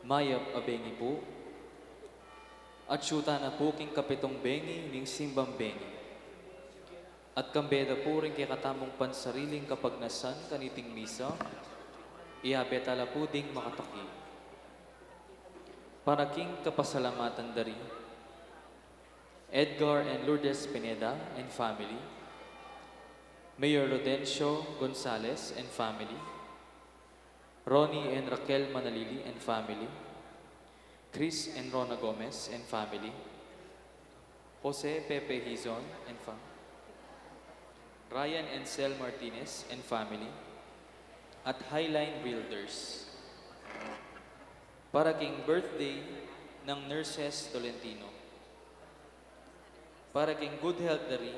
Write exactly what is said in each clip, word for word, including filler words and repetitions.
Mayap a bengi pu. Atyu tana pu king kapitung bengi ning simbang bengi. At kambe da pu ring kekatamung pansariling kapagnasan kaniting misa, iyabe tala pu ding makataki. Para king kapasalamatan da ri Edgar and Lourdes Pineda and family, Mayor Rodencio Gonzalez and family, Ronnie and Raquel Manalili and family, Chris and Rona Gomez and family, Jose Pepe Hizon and fam-, Ryan and Sel Martinez and family, at Highline Builders. Para king birthday nang Nurses Tolentino. Para king good health da ri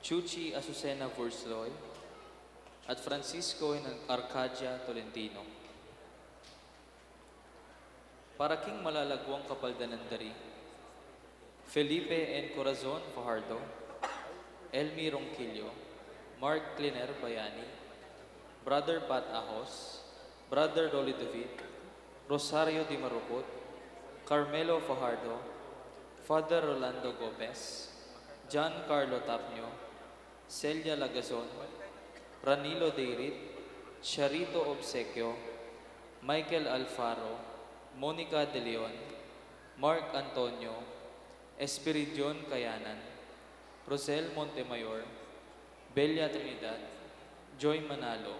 Chuchi Azucena Vursloy at Francisco and Arcadia Tolentino. Para king malalaguang kapaldanan da ri Felipe and Corazon Fajardo, Elmi Ronquillo, Mark Cliner Bayani, Brother Pat Ahos, Brother Rolly David, Rosario Dimaruput, Carmelo Fajardo, Father Rolando Gomez, John Carlo Tapnio, Celia Lagazon, Ranilo Deirit, Charito Obsequio, Michael Alfaro, Monica De Leon, Mark Antonio, Espiridion Kayanan, Rosel Montemayor, Belia Trinidad, Joy Manalo,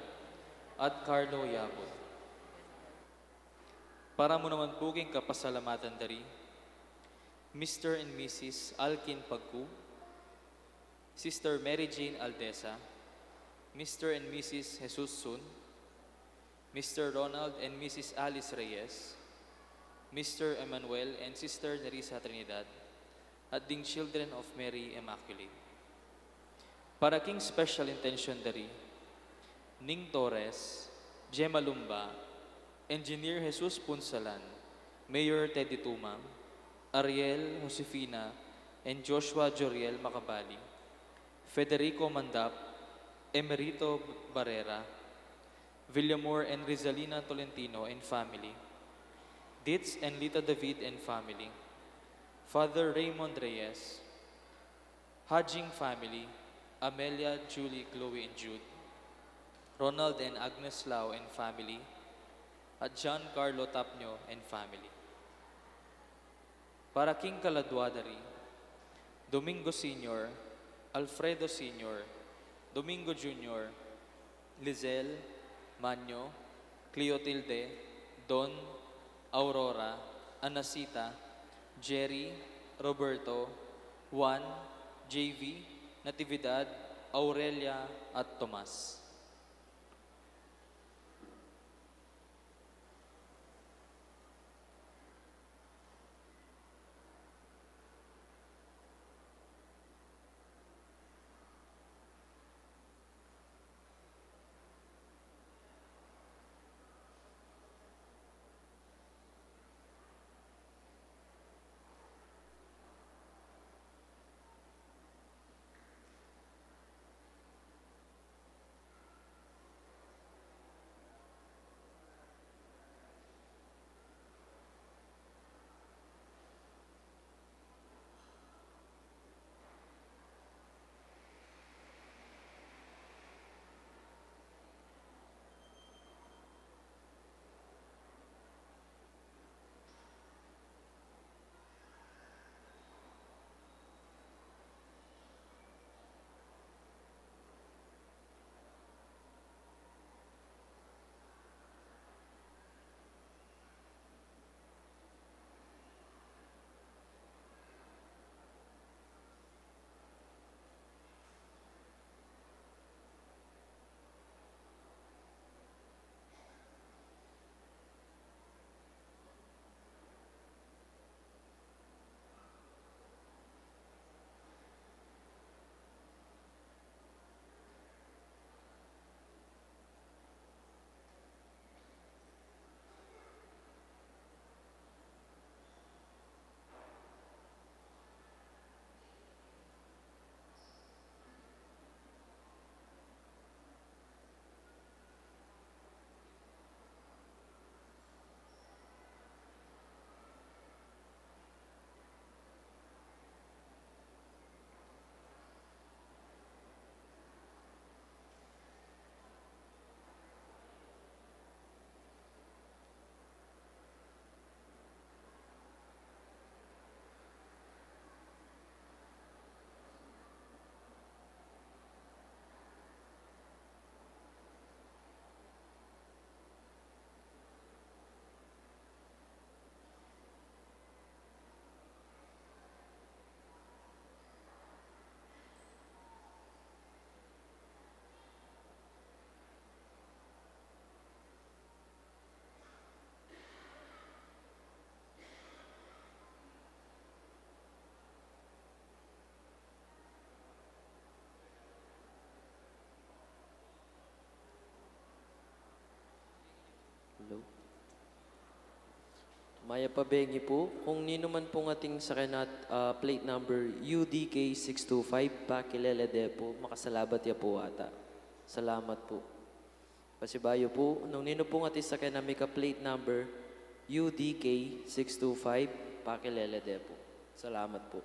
at Carlo Yabut. Para mu naman pu king kapasalamatan da ri Mister and Missus Alkin Pagku, Sister Mary Jane Aldesa, Mister and Missus Jesus Sun, Mister Ronald and Missus Alice Reyes, Mister Emmanuel and Sister Nerissa Trinidad, at ding Children of Mary Immaculate. Para king special intention da ri Ning Torres, Gemma Lumba, Engineer Jesus Punsalan, Mayor Teddy Tumang, Ariel, Josefina, and Joshua Joriel Macabali, Federico Mandap, Emerito Barrera, Villamor and Rizalina Tolentino and family, Ditz and Lita David and family, Father Raymond Reyes, Hajing family, Amelia, Julie, Chloe, and Jude, Ronald and Agnes Lau and family, at John Carlo Tapnio and family. Para king kaladua da ri Domingo Senior, Alfredo Senior, Domingo Junior, Lizelle, Manyo, Cleotilde, Don, Aurora, Anacita, Jerry, Roberto, Juan, J V, Natividad, Aurelia, at Tomas. Hello? Mayap a bengi pu. Kung ninu man pung atin sa kanat, ah, plate number U D K six two five, pakilelede pu. Makasalabat ya pu ata. Salamat pu. Pasibayu pu, nung ninu pung atin sa kanat mika plate number U D K six two five, pakilelede pu. Salamat pu.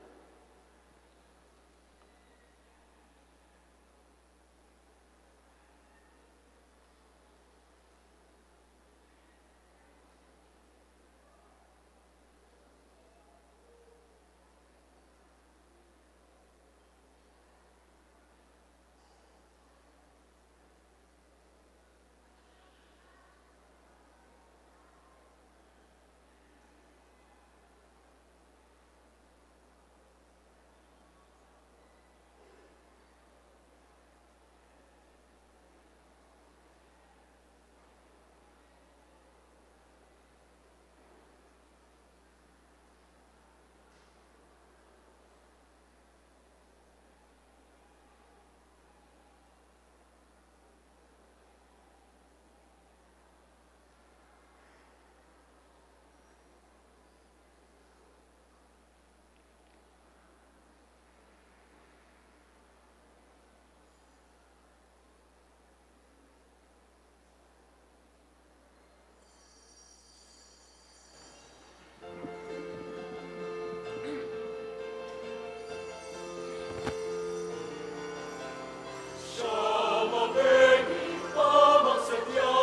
Siya mabeni pamagsadya,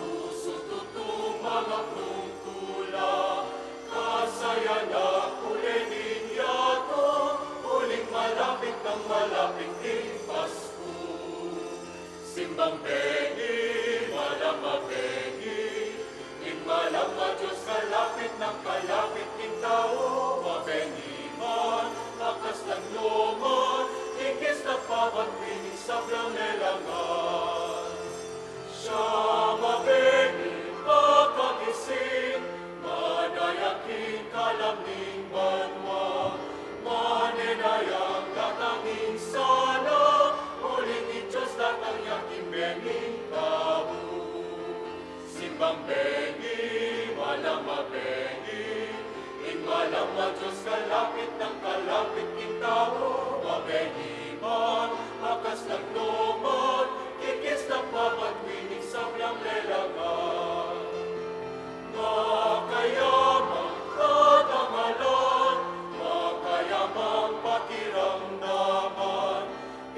pusu tutung mangaplung tula, kasayanan ku le ning yatu, uling malapit nang malapit ing Pasku. Simbang bengi, malam a bengi, ing malam a Dios, kalapit nang kalapit king tau, mabengi man, bakas lagyu man, kikis na pamatwi ning sablang lelangan. Siya mabengi pakagising, manaya king kalam ning banua, manenayang datang ing sala, uling ing Dios datang ya king benging tau. Simbang bengi, malam a bengi, ing malam a Dios, kalapit nang kalapit king tau, mabengi man, bakas lagyu man, kikis na pamatwi ning sablang lelangan. Makayamang katangalan, makayamang pakiramdaman,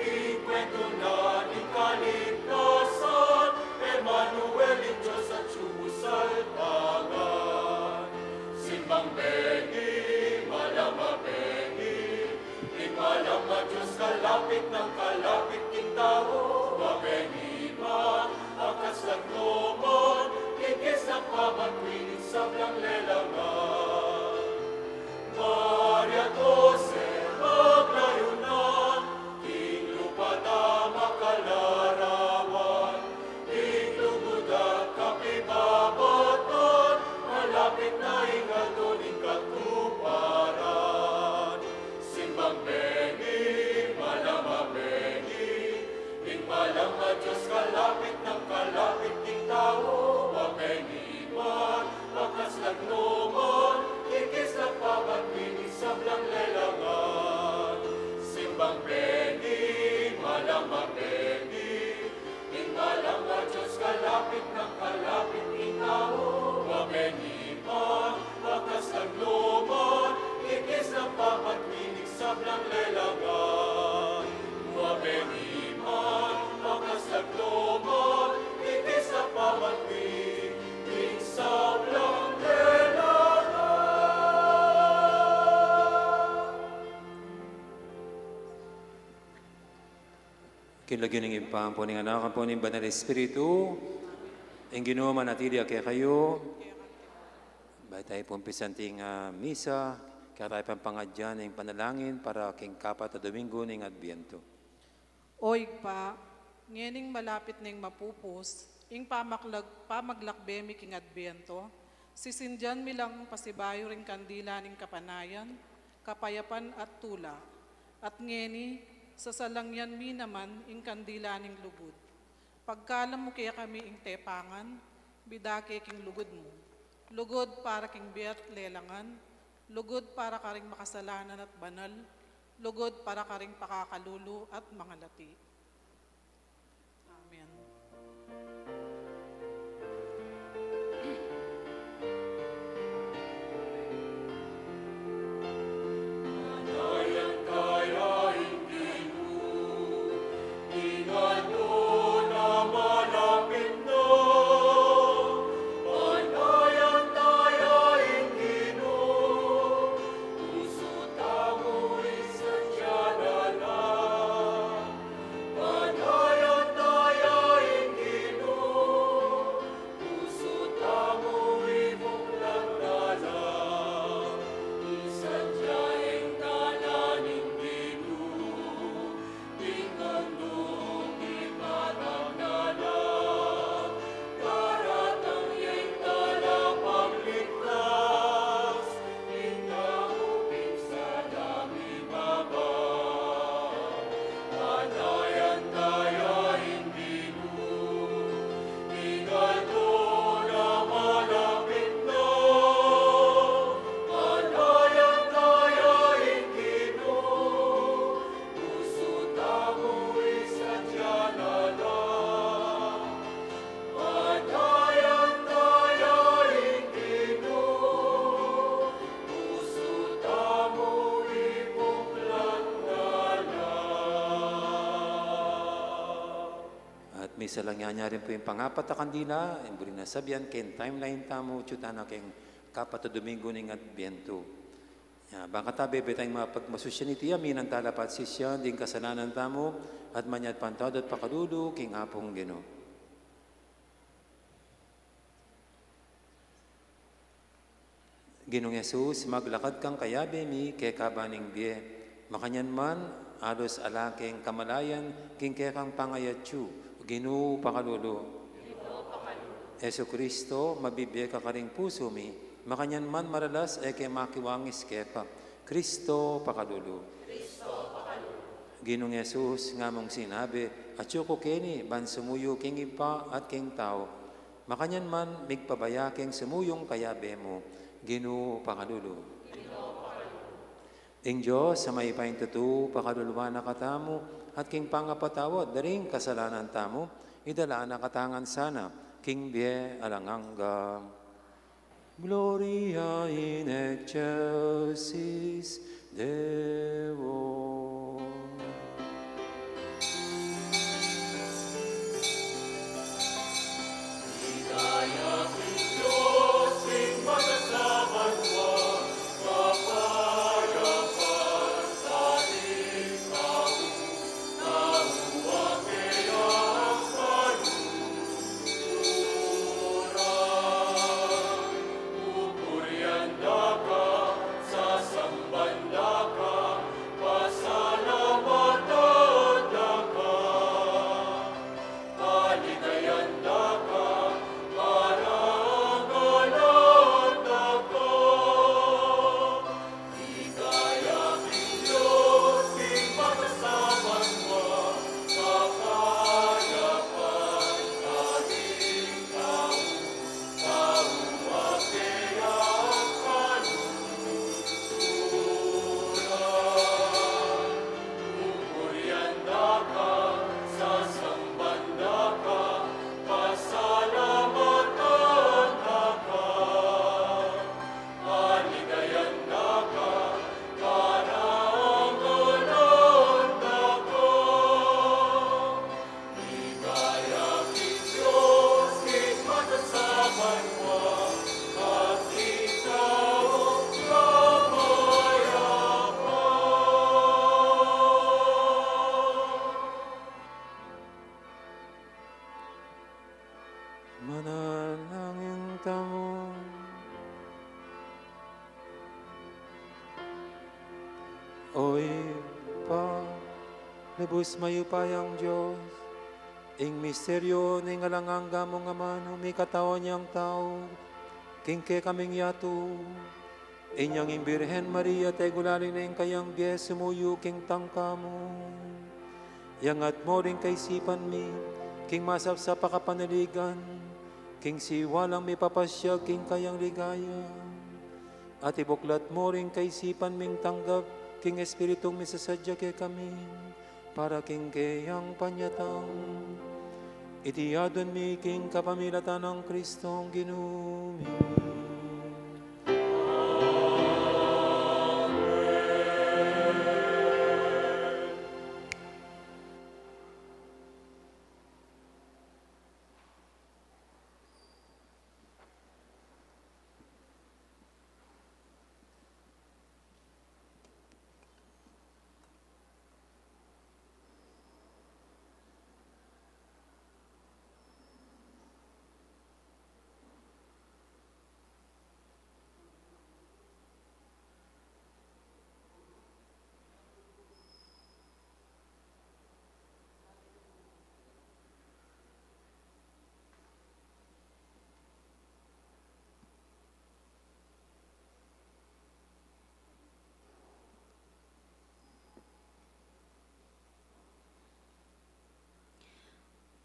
ing kwentu na ning kaligtasan, Emmanuel, ing Dios atyu mu salpangan. Simbang bengi, malam a bengi, ing malam a Dios, kalapit nang kalapit king tau, mabengi man, bakas lagyu man, kikis na pamatwi ning sablang lelangan. Maria Jose, maglayunan, king lupa da makalarawan, ing lugud at kapibabatan, malapit na ing aldo ning katuparan. Simbang bengi, malam a bengi, ing malam a Dios, kalapit nang kalapit king tau, mabengi man, bakas lagyu man, kikis na pamatwi ning sablang lelangan. Simbang bengi, malam a bengi, ing malam a Dios, kalapit nang kalapit king tau, mabengi man, bakas lagyu man, kikis na pamatwi ning sablang lelangan. Mabengi man, bakas lagyu man, kikis na pamatwi ning sablang lelangan. King lagyu ning Ibpa, ampo ning Anak, ampo ning Banal Espiritu, ing Ginu manatili ya kekayu. Bayu tayu pung umpisan ing, ah, misa, kaya tayu pang pangadyan ing panalangin para king kapat a Domingo ning Adbiento. O Ibpa, ngening malapit neng mapupus ing pamaklag-, pamaglakbe mi king Adbiento, sisindian mi lang pasibayu ring kandila ning kapanayan, kapayapan at tula. At ngeni, sasalangyan mi naman ing kandila ning lugud. Pagkalam mu kekami ing tepangan, Bidake king lugud mu. Lugud para king bie at lelangan, lugud para karing makasalanan at banal, lugud para karing pakakalulu at mangalati. Amen. At misa lang yan, yarin pu ing pangapat a kandila, ing buri na sabian king timeline tamu, atyu tana king kapat a Domingo ning Adbientu. Ya, bang katabi, betamu ing mapagmasusyan iti, aminan tala pa at sisian ding kasalanan tamu, at manyawad pantawad at pakalulu king Apung Ginu. Ginung Jesus, maglakad kang kayabe mi keka ban ning bie. Makanyan man, alus ala keng kamalayan king kekang pangayatyu, Ginu pakalulu. Jesucristo, mabibie ka karing pusu mi. Makanyan man maralas e ke makiwangis keka, Cristo pakalulu. Ginung Jesus, ngamung sinabi, atyu ku keni ban sumuyu king Ibpa at king tau. Makanyan man migpabaya keng sumuyung kayabe mu, Ginu pakalulu. Ing Dios a mayupayang tutu pakaluluan na katamu, at king pangapatawad da ring kasalanan tamu, idala na katamu ngan sana king bie alang angga. Gloria in excelsis Deo. Manalangin tamu. O Ibpa, lubus mayupayang Dios, ing misteryu ning alang angga mung amanu, mikatawan yang tau king kekaming yatu. Inyang ing Birhen Maria, tegulaling na ing kayang bie, sumuyu king tangka mu. Iyangat mu ring kaisipan mi king masapsap a kapanaligan, king siwalang mipapasyag king kayang ligaya, at ibuklat mu ring kaisipan ming tanggap king Espiritung misasadya kekami para king keyang panyatang. Iti adwan mi king kapamilatan nang Kristong Ginu mi.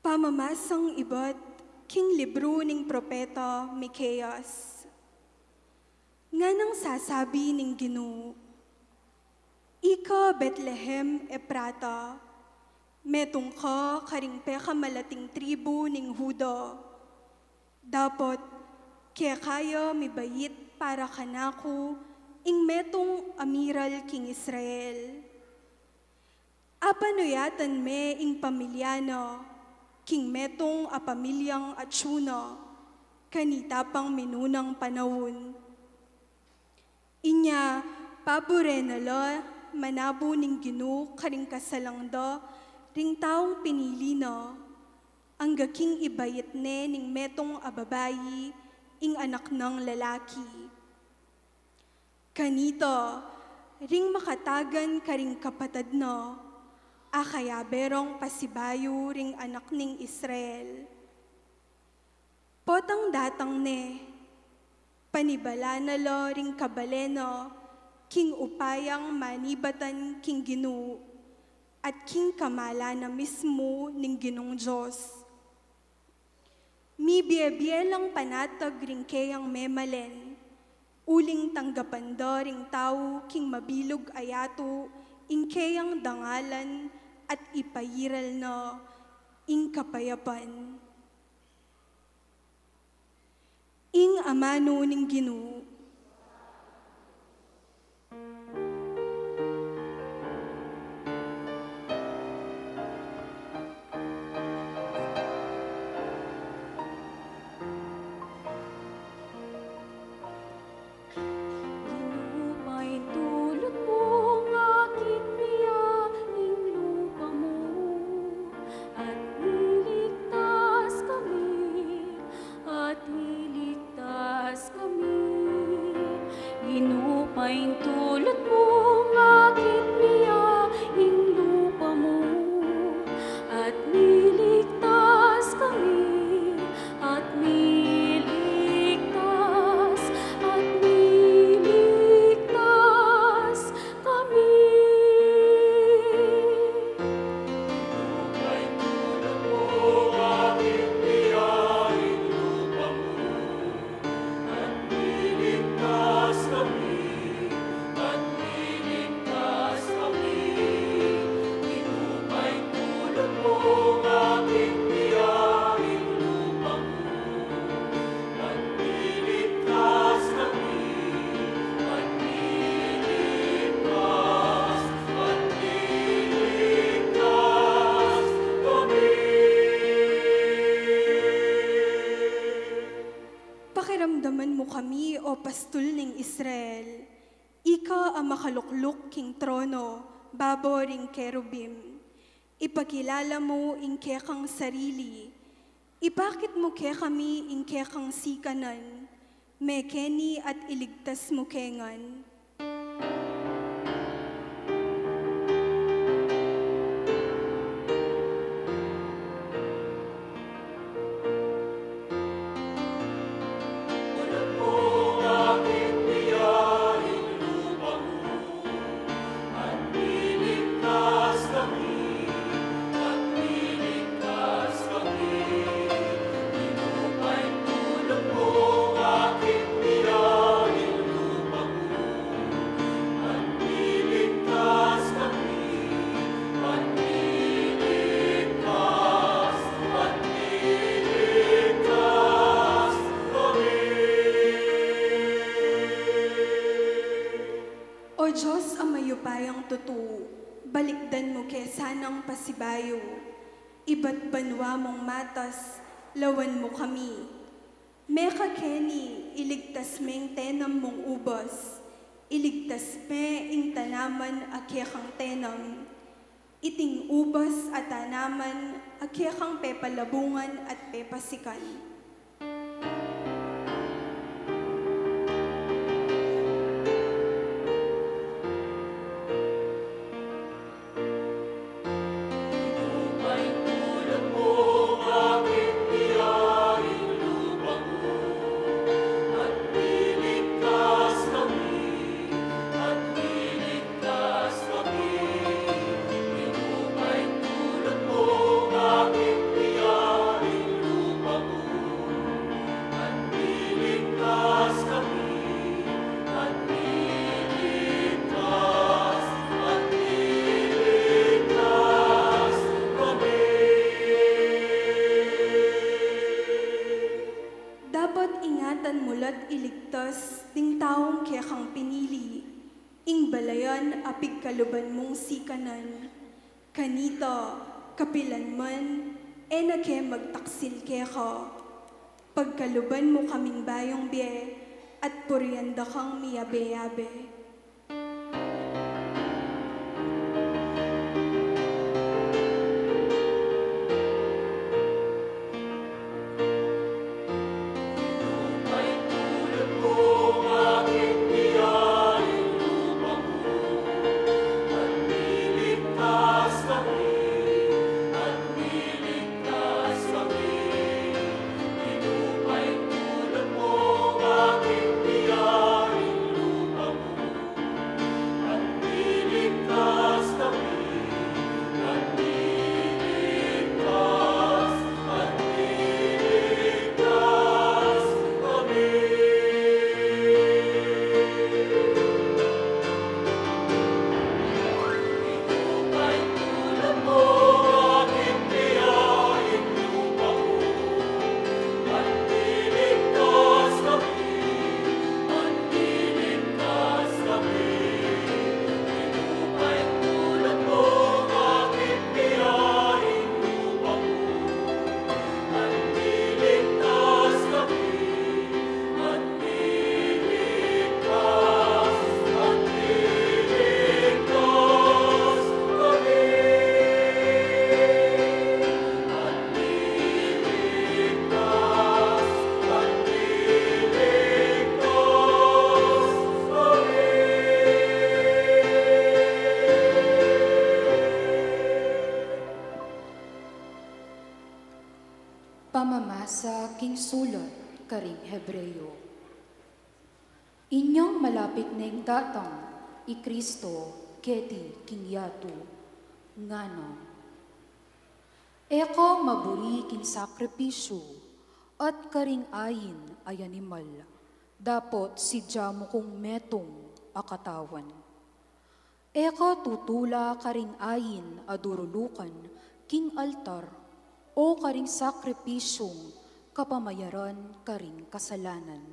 Pamamasang ibat king libru ning propeta Miqueas. Nganang sasabi ning Ginu, "Ika Betlehem Efrata, metung ka karing pekamalating tribu ning Juda. Dapot keka ya mibait para kanaku ing metung a miral king Israel. Apanuyatan me ing pamilya na king metung a pamilyang atsu na kanita pang minunang panaun." Inya, pabure na la manabu ning Ginu karing kasalang da ring taung pinili na, angga king ibait ne ning metung a babai ing anak nang lalaki. Kanita, ring makatagan karing kapatad na, akayabe rang pasibayu ring anak ning Israel. Potang datang ne, panibala na la ring kabale na king upayang manibatan king Ginu, at king kamalan na mismu ning Ginung Dios. Mibie-bie lang panatag ring keyang memalen, uling tanggapan da ring tau king mabilug a yatu ing keyang dangalan at ipairal na ing kapayapan. Ing amanu ning Ginu. Ginu, paintulud mu, akit mi ya ing lupa mu, at miligtas kami, at miligtas kami. Ginu, paintulud mu, akit mi ya ing lupa mu, at miligtas kami, at miligtas, at miligtas kami. Pakiramdaman mu kami, O Pastul ning Israel, ika a makalukluk king trono babo ring kerubim. Ipakilala mu ing kekang sarili. Ipakit mu kekami ing kekang sikanan. Mekeni at iligtas mu ke ngan. Dios a mayupayang tutu, balikdan mu ke sanang pasibayu, ibat banua mung matas, lawan mu kami. Meka keni, iligtas meng tenam mung ubas, iligtas me ing tanaman a kekang tenam. Iting ubas a tanaman a kekang pepalabungan at pepasikan. Dapat ingatan mu la't iligtas ding taung kekang pinili, ing balayan a pigkaluban mung sikanan. Kanita, kapilan man, e na ke magtaksil keka. Pagkaluban mu kaming bayung bie, at purian da kang miyabe-yabe. Pamamasa king sulat karing Hebreo. Inyang malapit neng datang i Kristo keti king yatu, ngana, e ka maburi king sakripisyu at karing ain a animal, dapot sidya mu kung metung a katawan. E ka tutula karing ain a durulukan king altar, o karing sakripisyung kapamayaran karing kasalanan.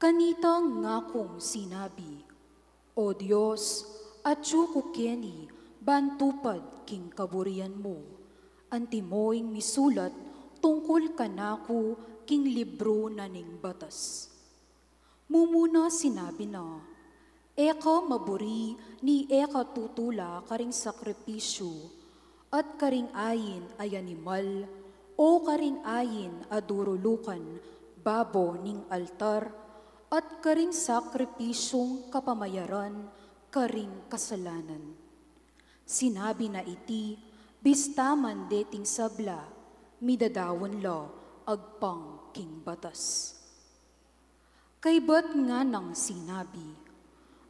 Kanita ngakung sinabi, O Dios, atyu ku keni ban tupad king kaburian mu, antimo ing misulat tungkul kanaku king libru na ning batas. Mumuna sinabi na, e ka maburi ni e ka tutula karing sakripisyu, at karing ain a animal, o karing ain a durulukan babo ning altar, at karing sakripisyung kapamayaran karing kasalanan. Sinabi na iti, bista man deting sabla, midadaun la agpang king batas. Kaybat nganang sinabi,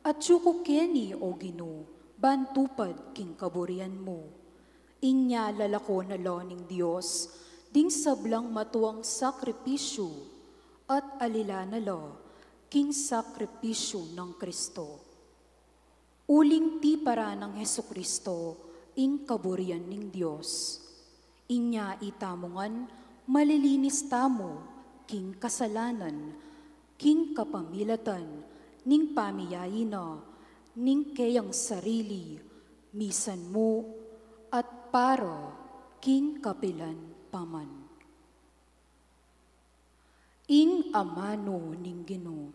atyu ku keni, O Ginu, ban tupad king kaburian mu. Inya lalako na la ning Dios ding sablang matuang sakripisyu, at alila na la king sakripisyu nang Kristo. Uling tiparan nang Jesucristo ing kaburian ning Dios. Inya itamu ngan malilinis tamu king kasalanan, king kapamilatan ning pamiyayi na ning keyang sarili, misan mu at para king kapilan pa man. Ing amanu ning Ginu.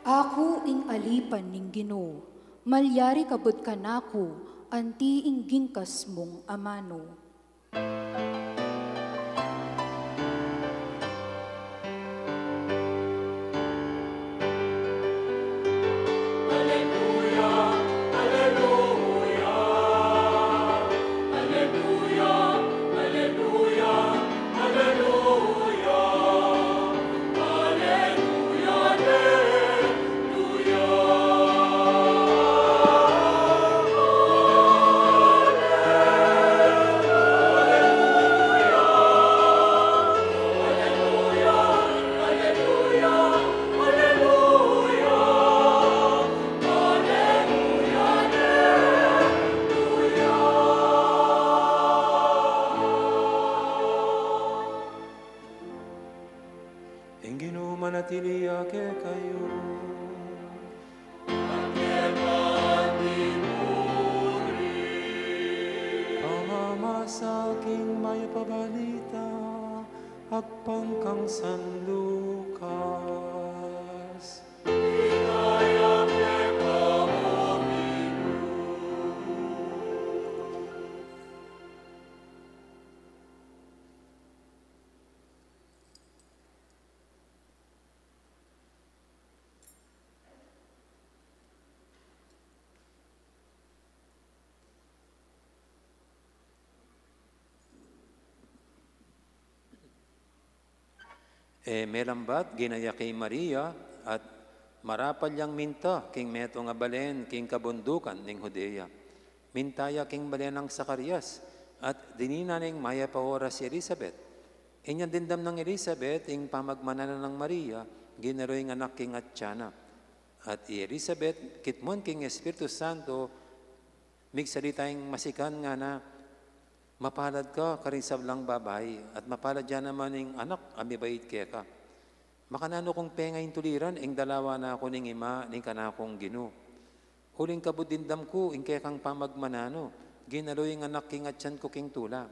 Aku ing alipan ning Ginu, malyari kabud kanaku anti ing gingkas mung amanu. Ing Ginu manatili ya kekayu. Pamamasa king Mayap a Balita agpang kang San Lucas. E melambat, ginaya ke i Maria, at marapal yang minta king metung a balen king kabundukan ning Judea. Minta ya king balen nang Zacarias, at dininan neng mayap a oras i Elisabet. Inyang dimdam nang Elisabet ing pamagmanan nang Maria, ginalu yang anak king atian na. At i Elisabet, kitmuan king Espiritu Santo, migsalita yang masikan, ngana, "Mapalad ka karing sablang babai, at mapalad ya naman ing anak a mibait keka. Makananu kung penga ing tuliran ing dalawa na ku ning ima ning kanakung Ginu? Uling kabud dimdam ku ing kekang pamagmananu, ginalu yang anak king atian ku king tula.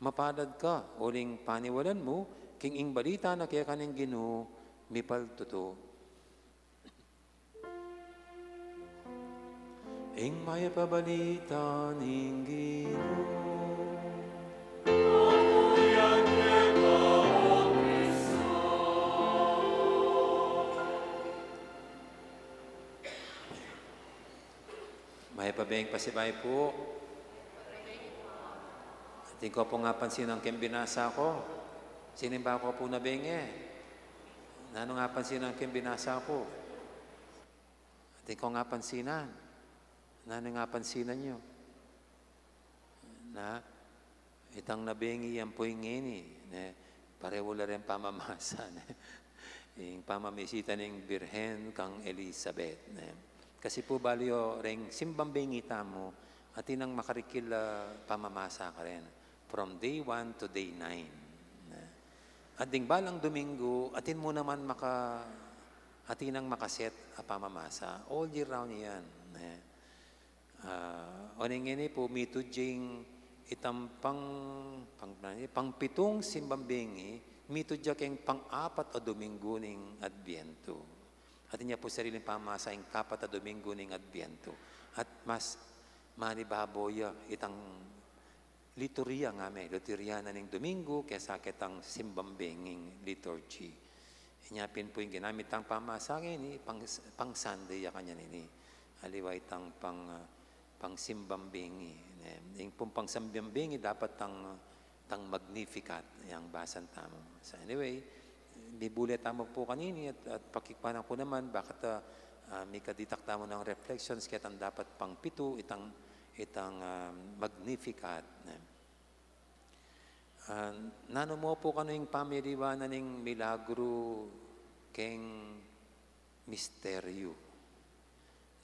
Mapalad ka, uling paniwalan mu, king ing balita na keka ning Ginu, mipaltutu." Ing mayap a balita ning Ginu. Mayap a beng pasibayu pu. Atin ko pung apansinan king binasa ku. Sinimba ku pu na beng e. Nanung apansinan king binasa ku? Atin kong apansinan. Nanung apansinan yu? Na, itang nabengi yan pu ing ngeni, ne, pareho la ring pamamasa, ne. Ing pamamisita ning Birhen kang Elisabet, ne. Kasi pu bale yu reng simbang bengi tamu, atin nang makarikil a pamamasa karin. From day one to day nine. Ne. At ding balang Domingo, atin mu naman maka, atin nang makaset a pamamasa. All year round yan, ne. Ah, oneng ngeni pu, mitud ya ing itang pang, pang, pangpitung simbang bengi, mitud ya keng pang-apat a Domingo ning Adbientu. Atin ya pu sariling pamamasa ing kapat a Domingo ning Adbientu. At mas manibabo ya itang liturhiya, ngana me, liturhiya na ning Domingo kesa ketang simbang benging liturgy. Inya pin pu ing ginamit tang pamasa ngeni, pang, pang Sunday ya kanyan ini. Aliwa itang pang, ah, pang simbang bingi. Ne? Ing pung pang simbang bingi dapat tang, tang Magnificat, yang basan tamu. So anyway, bibule tamu pu kanini at, at pakikwanan ku naman, bakit, ah, ah, mikaditak tamu ng reflections, ketang dapat pang pitu, itang, itang, ah, Magnificat. Ne? Ah, nanu mu pu kanu ing pamiliwanan ning milagru keng misteryu?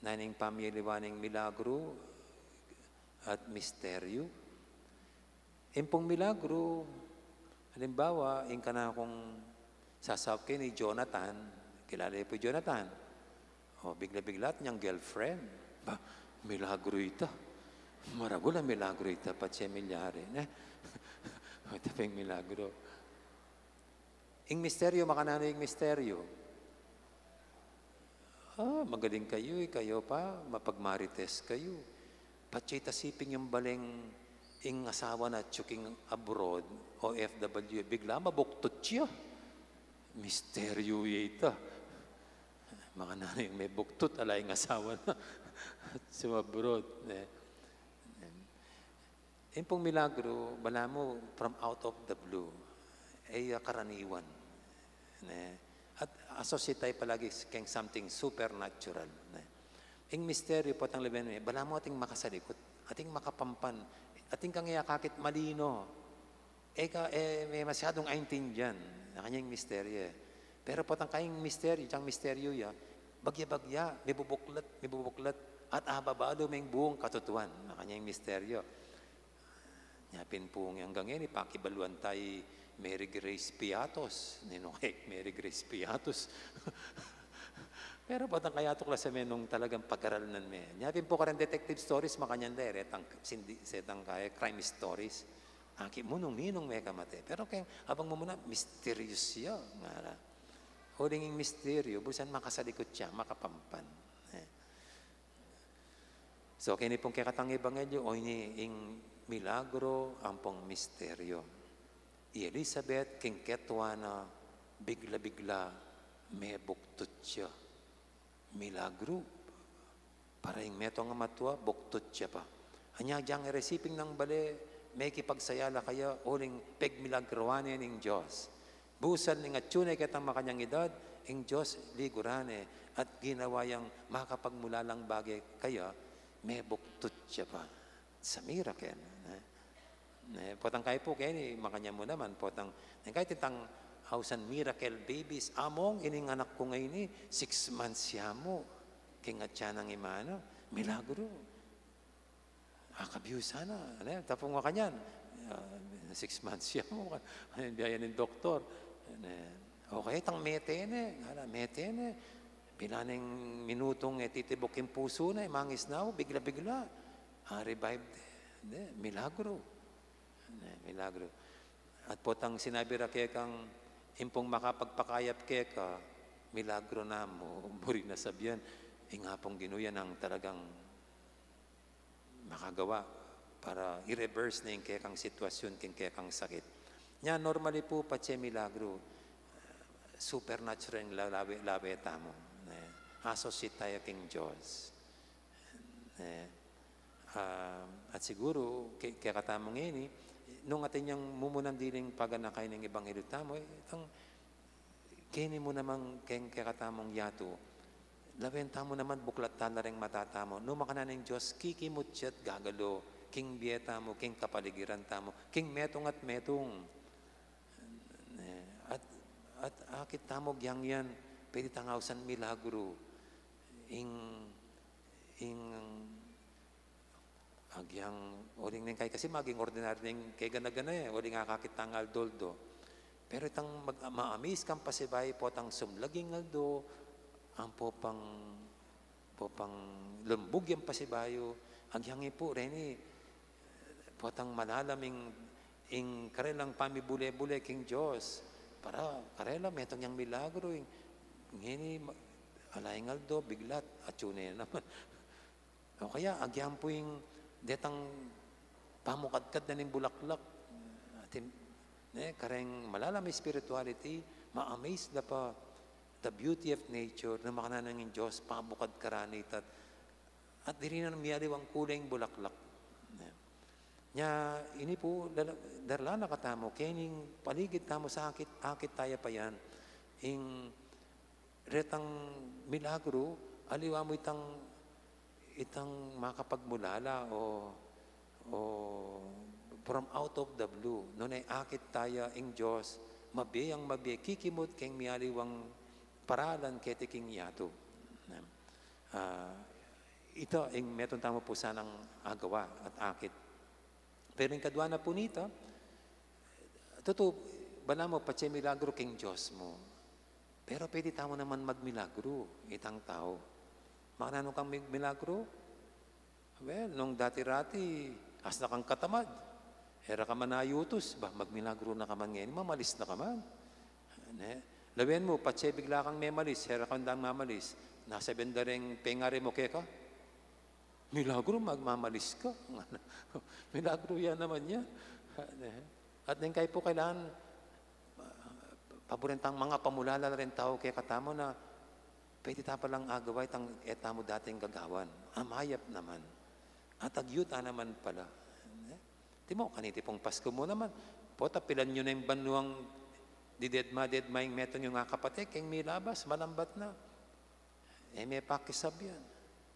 Nanu ing pamiliwanan ning milagru at misteryu? Ing pung milagru, halimbawa, ing kanakung sasaup keni Jonathan, kilala yu pu Jonathan? O, bigla-bigla atin yang girlfriend. Ba, milagru ita. Maragul a milagru ita, patse milyari, ne? O, ita pa ing milagru. Ing misteryu, makananu ing misteryu? Ah, magaling kayu, ikayu pa, mapagmarites kayu. Patse ita siping yang baling ing asawa na atyu king abroad, O F W, bigla mabuktut ya. Misteryu ya ita. Makananu ing mebuktut, ala ing asawa na atyu abroad, ne? Ing pung milagru, balamu from out of the blue. E ya karaniwan. Ne? At associate tayu palagi keng something supernatural. Ne? Ing misteryu, potang lawen me, balamu atin makasalikut, atin makapampan, atin kang e akakit malino. E ka, e, me masyadung aintindian. Makanyan ing misteryu, e. Pero potang kayang misteryu, dyang misteryu ya, bagya-bagya, mibubuklat, mibubuklat, at ababalu me ing buung katutuan. Makanyan ing misteryu. Nya pin pu, anggang ngeni, pakibaluan taya i Mary Grace Piatos. Ninung e i Mary Grace Piatos? Pero potang kaya tuklas me nung talagang pag-aralan me. Nya pin pu kareng detective stories, makanyan la, e, retang, sindi, setang kaya crime stories. Aki mu nung ninung me kamate. Pero keng abang mu muna, misteryu ya, ngara. Uling ing misteryu, buri san makasalikut ya, makapampan. E. So, keni pung kekatang ebanghelyu, o ini ing milagru ampong misteryu. I Elizabeth, king ketwa na, bigla-bigla, mebuktut ya. Milagru. Para ing metung a matua, buktut ya pa. Anya dyang e re siping nang bale, mekipagsaya la kaya, uling pegmilagruan ne ning Dios. Busal ning atyu ne ketang makanyang edad, ing Dios liguran ne, at ginawa yang makapagmulalang bage kaya, mebuktut ya pa. It's a miracle, ne? Ne, potang kaya pu keni, makanyan mu naman, potang, ne, kaya itang ausan miracle babies, among, ining anak ku ngeni, six months ya mu, king atian nang ima na, milagru. Akabiusan na, ne, tapung makanyan, ah, six months ya mu, anu ing biyaya ning doktor, ne, o kaya itang mete ne, ngara, mete ne, pila neng minutung e titibuk ing pusu na, e mangisnaw, bigla-bigla, a-revive de, de, milagru. Ne, milagru. At potang sinabi ra kekang, ing pung makapagpakayap keka, milagru na mu, buri na sabian, ing Apung Ginu ya nang talagang makagawa para i-reverse ne ing kekang sitwasyun, king kekang sakit. Nya, normally pu, patse milagru, supernatural ing la-, lawe, lawe tamu, ne? Associate taya king Dios. Ne? Ah, at siguru, ke-, kekatamu ngeni, nung atin yang mumunang diling paganaka ning ebanghelyu tamu, e, itang, keni mu naman keng kekatamung yatu, lawen tamu naman buklat tala reng mata tamu. Nung makananu ing Dios, kikimut ya't gagalu king bie tamu, king kapaligiran tamu, king metung at metung. Ne, at, at akit tamu agyang yan, pwede tang ausan milagru. Ing, ing, agyang, uling neng kaya kasi maging ordinaryu neng kegana-gana e, uling akakit tang aldo-aldo. Pero itang mag-, ma-amaze kang pasibayu, potang sumlag ing aldo, ampo pang, ampo pang lumbug yang pasibayu, agyang ipu, reni, potang malalam ing, ing karelang pamibule-bule king Dios. Para karela, metung yang milagru, ing, ngeni, ma-, ala ing aldo, bigla't, atyu ne naman. O kaya, agyang pu ing detang pamukadkad na ning bulaklak. Atin, ne, kareng malalam a spirituality, ma-amaze la pa, the beauty of nature, na makananu ing Dios pabukad karani, at, at diri na mialiwang kule ing bulaklak. Nya, ini pu, lala-, darla na katamu, kening paligid tamu sa akit, akit taya pa yan. Ing retang milagru, aliwa mu itang, itang makapagmulala o, o from out of the blue. Nune akit taya ing Dios, mabie yang mabie, kikimut keng mialiwang paralan keti king yatu. Ah, ita ing metung tamu pu sanang agawa at akit. Pero ing kadua na pu nita, tutu, balamu patse milagru king Dios mu. Pero pwede tamu naman magmilagru, itang tau. Makananu kang mig-, milagru? Well, nung dati-rati, asna kang katamad. E ra ka man ayutus, ba, magmilagru na ka man ngeni, mamalis na ka man. Ne? Lawen mu, patse bigla kang memalis, e ra ka man dang mamalis. Nasabian da reng pengari mu keka, milagru, magmamalis ka. Milagru ya naman yan. At neng kayi pu kailangan, ah, paburen tang mangapamulala ring tau kekatamu na pwede ta palang agawa itang e tamu dating gagawan. Amayap naman. At agyu ta naman pala. Antimo, kaniti pung Pasku mu naman, pota pilan yu na ing banuang didedma-dedma ing metung yung akapate, keng milabas, malambat na. E me pakisabyan,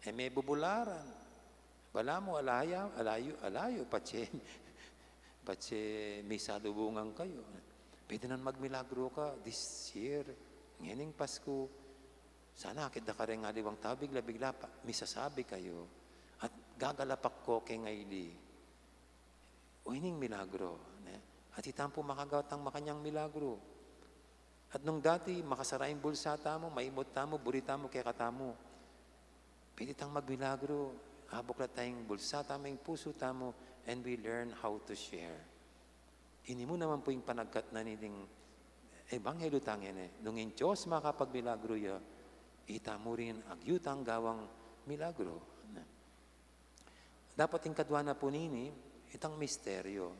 e me bubularan. Balamu, ala ya, ala yu, ala yu, patse, patse misalubungan kayu. Pwede nang magmilagru ka this year, ngening Pasku. Sana akit da ka reng aliwang tau, bigla-bigla pa, misasabi kayu. At gagalapak ko keng aili. O, ining milagru, ne? At ita pu makagawa tang makanyang milagru. At nung dati, makasara ing bulsa tamu, maimut tamu, buri tamu kekatamu, pwede tang magmilagru, abuklat taya ing bulsa tamu, ing pusu tamu, and we learn how to share. Ini mu naman pu ing panagkat na nining ebanghelyu tang ene, nung ing Dios makapagmilagru ya, ita mu rin agyu tang gawang milagru. Dapat ing kadua na pu nini, itang misteryo.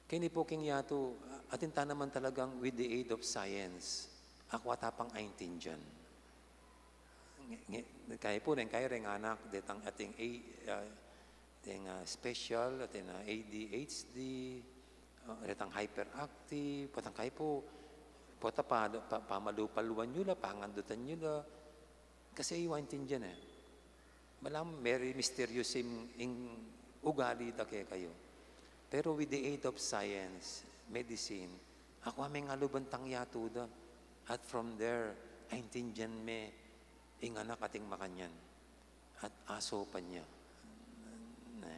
Keni pu king yatu, atin ta naman talagang with the aid of science, akwa ta pang aintindian. Nge-, nge-, kayi pu, neng kayi reng anak, detang ating A-, ah, deng, ah, special, atin, ah, A D H D, ah, detang hyperactive, potang kayi pu, pota pa, pa, pamalupaluan yu la, pangandutan yu la, kasi e yu aintindian e. Balamu, meri misteryoso ing, ing ugali da kekayu. Pero with the aid of science, medicine, akwa meng aluban tang yatu da. At from there, aintindian me ing anak ating makanyan. At asopan ya. Ne?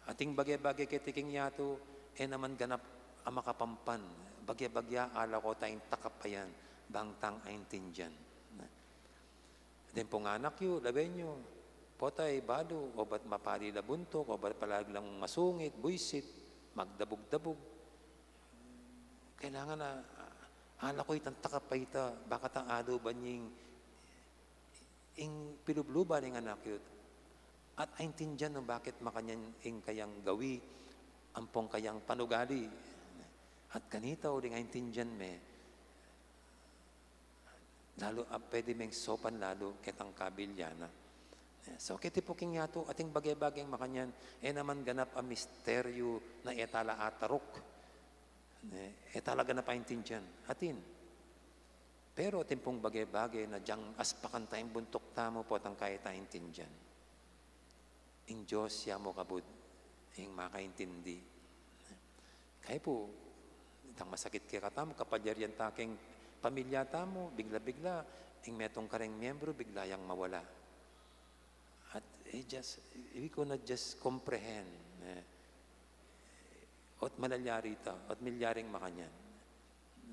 Ating bage-bage keti king yatu, e naman ganap a makapampan. Bage-bage ala ko tayang takap a yan, bang tang aintindian. Ne? Deng pung anak yu, lawen yu, pota e balu, obat mapali la buntuk, obat palalag lang masungit, buisit, magdabug-dabug. Kailangan na, ah, ala ko itang takap a ita, baka ta aluban ing, ing pilubluban ning anak yu. At aintindian nung bakit makanyan ing kayang gawi, ampong kayang panugali. At kanita uling aintindian me, lalu, ah, pwede meng sopan lalu ketang kabilyan na. So, keti pu king yatu, ating bage-bageng makanyan, e naman ganap a misteryu na e ta la ataruk. E ta la ganap a aintindian. Atin. Pero atin pung bage-bage na dyang aspakan ta ing buntuk tamu, potang kayi ta aintindian. Ing Dios ya mu kabud, ing makaintindi. Kayi pu, itang masakit kekatamu, kapalyarian ta keng pamilya tamu, bigla-bigla, ing metung kareng miyembru, bigla yang mawala. At, e, just, we could not just comprehend, e. Ot malalyari ta, ot milyaring makanyan.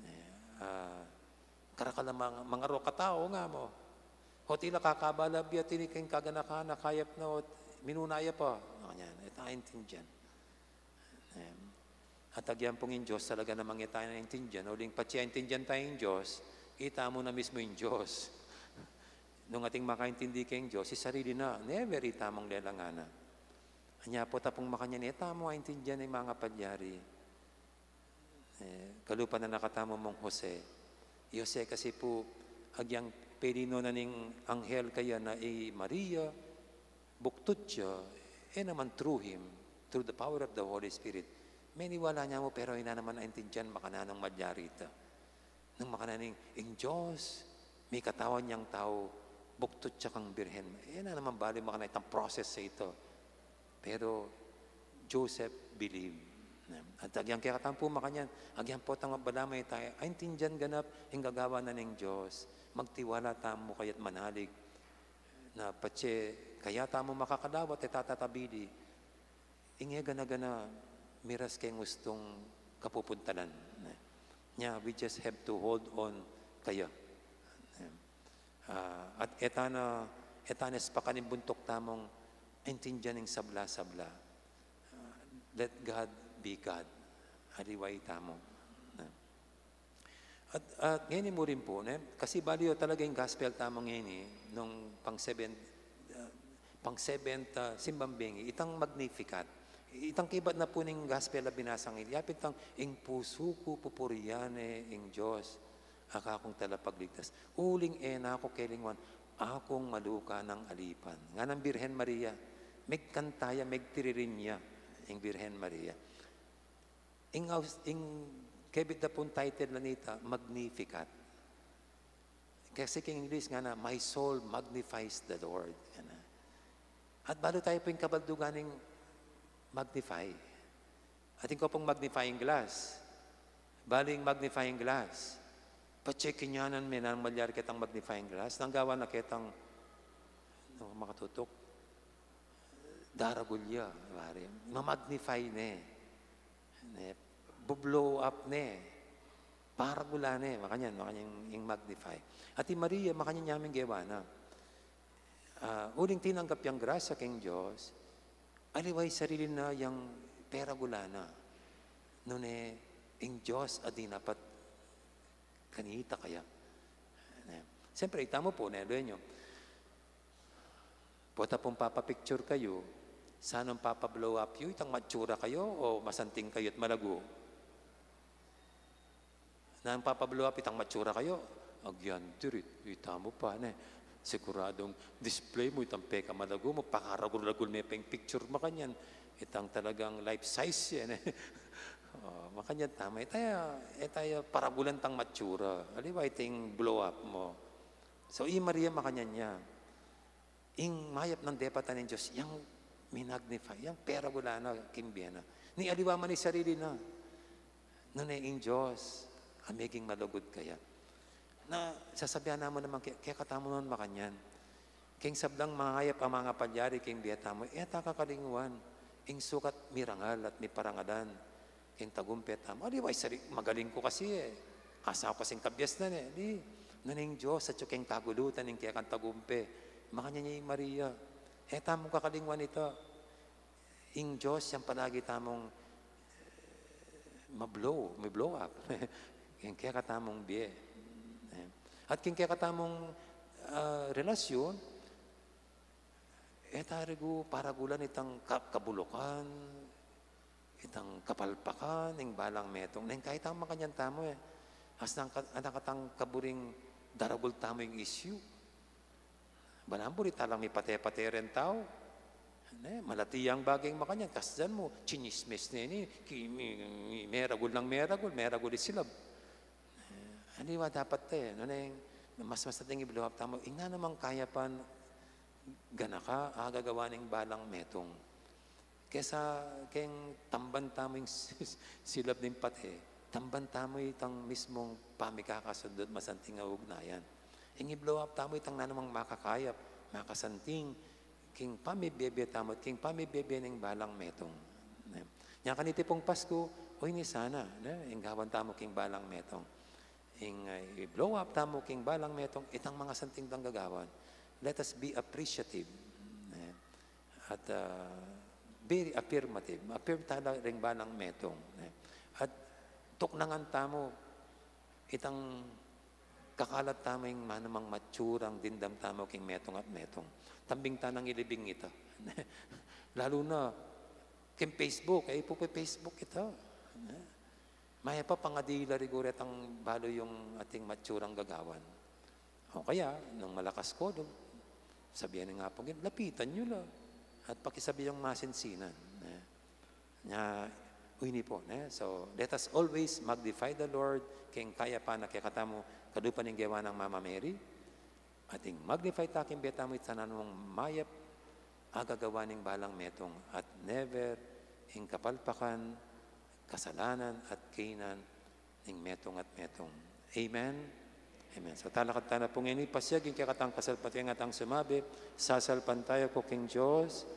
E, ah, karakal a mang-, mangarok a tau nga mu. Ot ila kakabala bia tini keng kaganakan a kayap na ot minuna ya pa. Makanyan, e ta aintindian. E, at agyan pung ing Dios talaga namang e ta aintindian. Uling patse aintindian ta ing Dios, ita mu na mismu ing Dios. Nung ating makaintindi keng Dios, i sarili na, never ita mung lelangan na. Anya pu ta pung makanyan, e ta mu aintindian ing mangapalyari. E, kalupa na na katamu mung Jose. I Jose kasi pu, agyang pili no na ning anghel kaya na i Maria, buktut ya, e naman through him, through the power of the Holy Spirit. Meniwala ne mu, pero e na naman aintindian makananu malyari ita. Nung makananu ing, ing Dios, mikatawan yang tau, buktut ya kang Birhen. E na naman bale makananu itang process a ita. Pero Joseph believed. At agyang kekatamu pu makanyan, agyang potang balamu e tamu aintindian ganap ing gagawan na ning Dios, magtiwala tamu kaya at manalig na patse kaya tamu makakalawat e ta tatabili, ing e gana-gana miras keng ustung kapupuntalan. Nya, we just have to hold on kaya. Ah, at e ta na, e ta na ispakan ing buntuk tamung aintindian ing sabla-sabla. Ah, let God be God. Aliwa i tamu. At, at ngeni mu rin pu, ne? Kasi bale yu talaga ing gospel tamu ngeni, nung pang seven, ah, pang seven, ah, simbang bengi, itang Magnificat. Itang kaybat na pu ning gospel a binasa ngeni, yapin tang, "Ing pusu ku pupurian ne ing Dios, a kakung talapagligtas. Uling e na ku kelingwan, akung maluka nang alipan." Nganang Birhen Maria, megkanta ya, megtiririn ya ing Birhen Maria. Ing aus-, ing kebit da pung title na nita, Magnificat. Kasi king English ngana, "My soul magnifies the Lord." Ngana. At balu tayu pu ing kabaldugan ning magnify. Atin ku pung magnifying glass. Balu ing magnifying glass. Patse kinyanan me nang malyari ketang magnifying glass. Nang gawan na ketang, no, makatutuk. Daragul ya, pare. Mamagnify ne. Ne, bu-blow up ne. Paragulan ne. Makanyan, makanyan ing magnify. At i Maria, makanyan ya ing gewa na. Ah, uling tinanggap yang grasya king Dios, aliwa ing sarili na yang peragulan na. Nune, ing Dios a dinapat kanita kaya. Ne? Siyempre, itamu pu, ne, duenyo. Pota pung papapicture kayu, sanung papa-blow up yu, itang matsura kayu, o masanting kayu at malagu? Nung papa-blow up, itang matsura kayu, agyan dirit, itamu pa, ne? Siguradung display mu itang pekamalagu mu, pakaragul-ragul me pa ing picture makanyan, itang talagang life size ya, ne? O, makanyan tamu, e taya, e taya paragulan tang matsura, aliwa iting blow up mu. So, i Maria makanyan ya. Ing mayap nang depatan ning Dios, yang minagnify, yang peragulan na king bie na. Ni aliwa man ing sarili na. Nune ing Dios a meging malugud kaya. Na, sasabian na mu naman ke-, kekatamu naman makanyan. King sablang mayap a mangapalyari king bie tamu, e ta kakalingwan ing sukat mirangal at miparangalan king tagumpe tamu. Aliwa ing sari-, magaling ku kasi e. Asa ku kasing kabiasnan e. Di, nune ing Dios atyu keng kagulutan ning kekang tagumpe. Makanyan ya i Maria. E tamu kakalingwan ita. Ing Dios yang palagi tamung, eh, ma-blow, ma-blow up. King kekatamung bie. E. At king kekatamung, ah, relasyon, e ta rigu paragulan itang ka-, kabulukan, itang kapalpakan ning balang metung. Neng kaya tang makanyan tamu e. As nang ka-, anak atang kaburing daragul tamu ing issue. Balang buri talang mipate-pate reng tau. Ne, malati yang bagay makanyan, kasdan mu, tsinismis ne ini, ki-, mi-, mi-, meragul nang meragul, meragul ing silab. E, aliwa dapat te, no, neng, mas, mas ating i-blow up tamu, ing nanumang kayapan, ganaka, agagawa ning balang metung. Kesa keng tamban tamu ing silab ning pate, tamban tamu itang mismung pamikakasundu at masanting a ugnayan. Ing i-blow up tamu itang nanumang makakayap, makasanting, king pamibie-bie tamu, king pamibie-bie ning balang metung. Ne? Nya kaniti pung Pasku, oyni sana, ne? Ing gawan tamu king balang metung. Ing, ah, i-blow up tamu king balang metung, itang mangasanting tang gagawan. Let us be appreciative. Ne? At, ah, very affirmative. Affirm tala ring balang metung. Ne? At tuknangan tamu, itang kakalat tamu ing manumang matsurang dimdam tamu king metung at metung. Tambing ta nang ilibing ita. Lalu na, king Facebook, e, ipu-Facebook ita. Ne? Mayap a pangadi la rigura itang balu yung ating matsurang gagawan. O kaya, nung malakas ko, sabihan na nga pong, "Lapitan yu la at pakisabi yung masinsinan." Eh, nya, uy, ini po, ne? So, let us always magnify the Lord, keng kayapan na kekatamu, kadupa ning gewa nang Mama Mary, ating magnify ta king bie tamu, itsanan mung mayap a gagawan ning balang metung, at never ing kapalpakan, kasalanan, at kainan ning metung at metung. Amen? Amen. So, talakad tana pung ini, pasiag ing kekatang kasalpantaya, ing atang sumabi, sasalpantaya ku king Dios,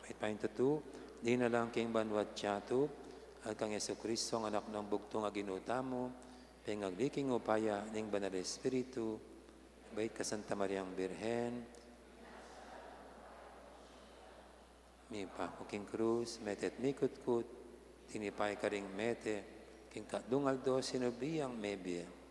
bait pang tutu, dinalan king banua at yatu, at kang Jesucristo, ang Anak nang bugtung a Ginu tamu, pengagli king upaya ning Banal Espiritu, bait kang Santa Mariang Birhen, mipaku king krus, mete at mikutkut, tinipay karing mete, king katdung aldo sinubli yang mebie.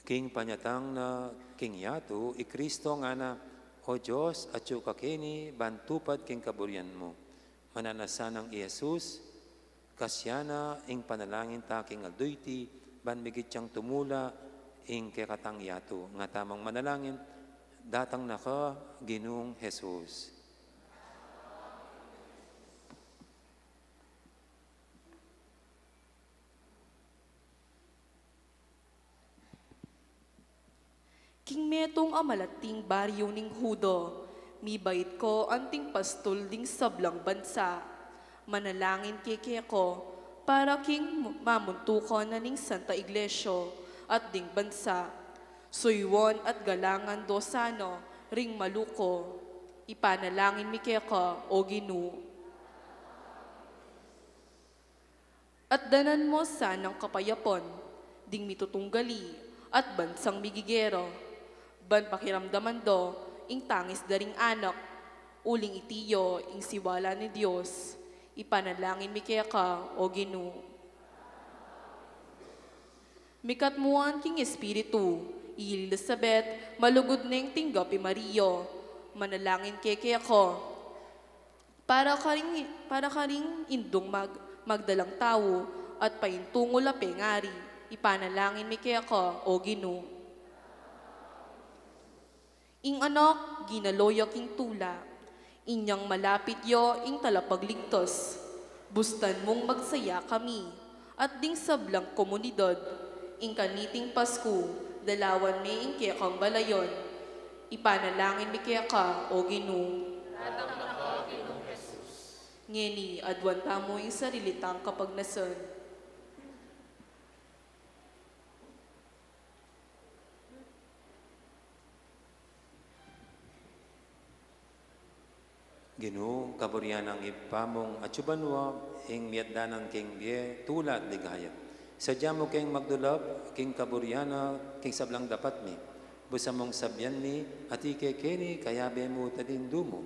King panyatang na king yatu, i Kristo ngana, "O Dios, atyu ka keni ban tupad king kaburian mu." Mananu na sanang i Jesus, kasya na ing panalangin ta king aldo iti, ban migit yang tumula ing kekatang yatu. Nga tamung manalangin, datang na ka, Ginung Jesus. King metung a malating baryu ning Hudo, mibait ko anting pastul ding sablang bansa. Manalangin ke keko, para king mamuntukan na ning Santa Iglesia at ding bansa. Suyuan at galangan do sana ring malu ko. Ipanalangin mi keka, O Ginu. At danan mo sanang kapayapan ding mitutunggali at bansang migigera, ban pakiramdaman da ing tangis da ring anak, uling iti ya ing siwala ning Dios. Ipanalangin mi keka, O Ginu. Mikat muan king Espiritu i Elisabet, malugud neng tinggap i Maria. Manalangin ke keka. Para karing, para karing indung mag-, magdalang tau at paintungul a pengari, ipanalangin mi keka, O Ginu. Ing anak, ginalo ya king tula, inyang malapit ya ing talapagligtas. Bustan mung magsaya kami, at ding sablang komunidad, ing kaniting Pasku, dalawan me ing kekang balayan. Ipanalangin mi keka, O Ginu. Datang na ka, Ginung Jesus. Ngeni, aduan tamu ing sarili tang kapagnasan. Ginu, kaburian nang Ibpa mung atsu banua, ing miatdanan king bie, tula at ligaya. Sadya mu keng magdulap king kaburian na king sablang dapat mi. Busan mung sabian mi, atiu ke keni kayabe mu at alindu mu,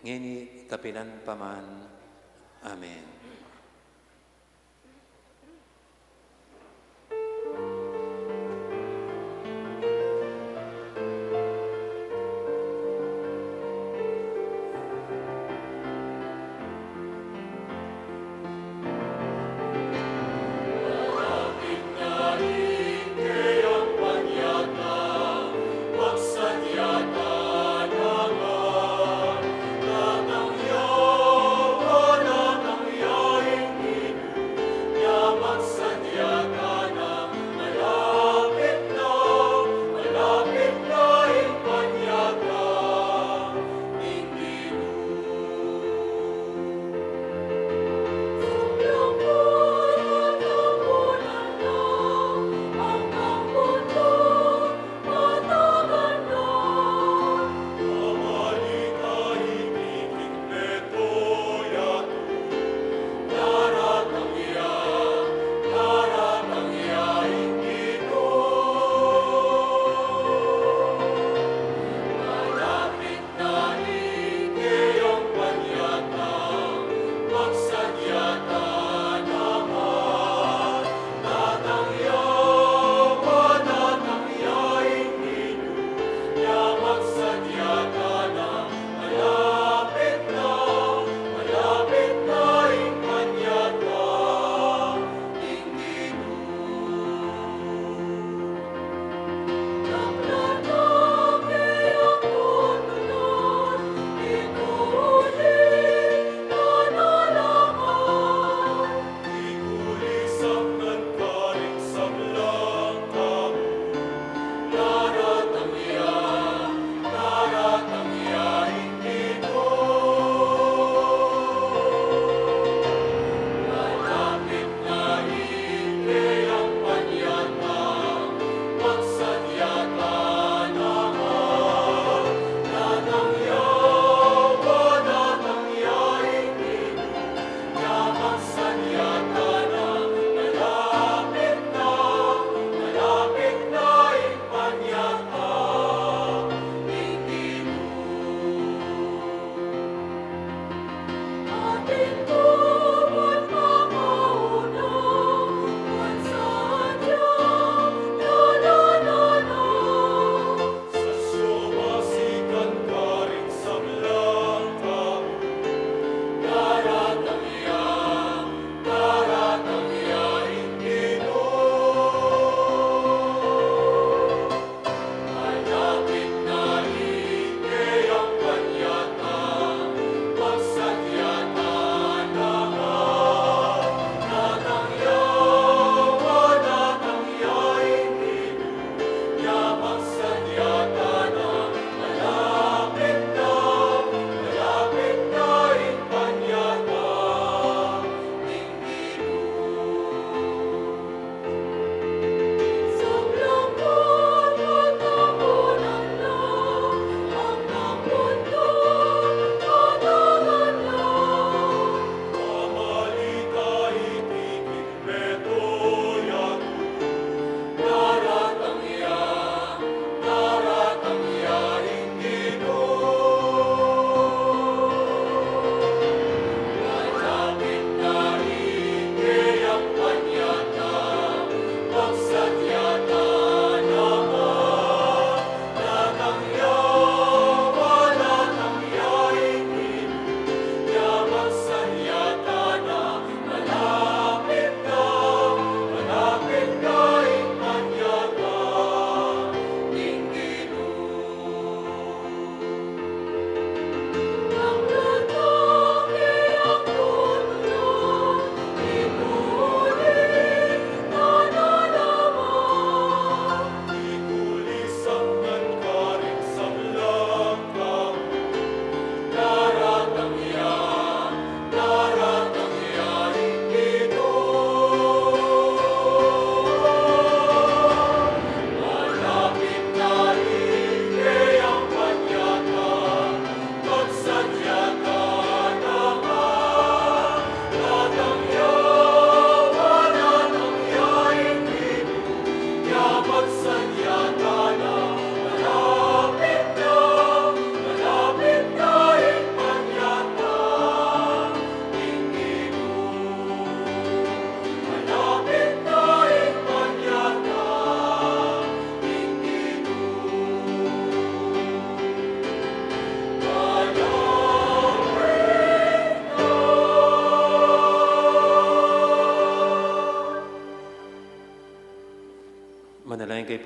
ngeni kapilan pa man. Amen.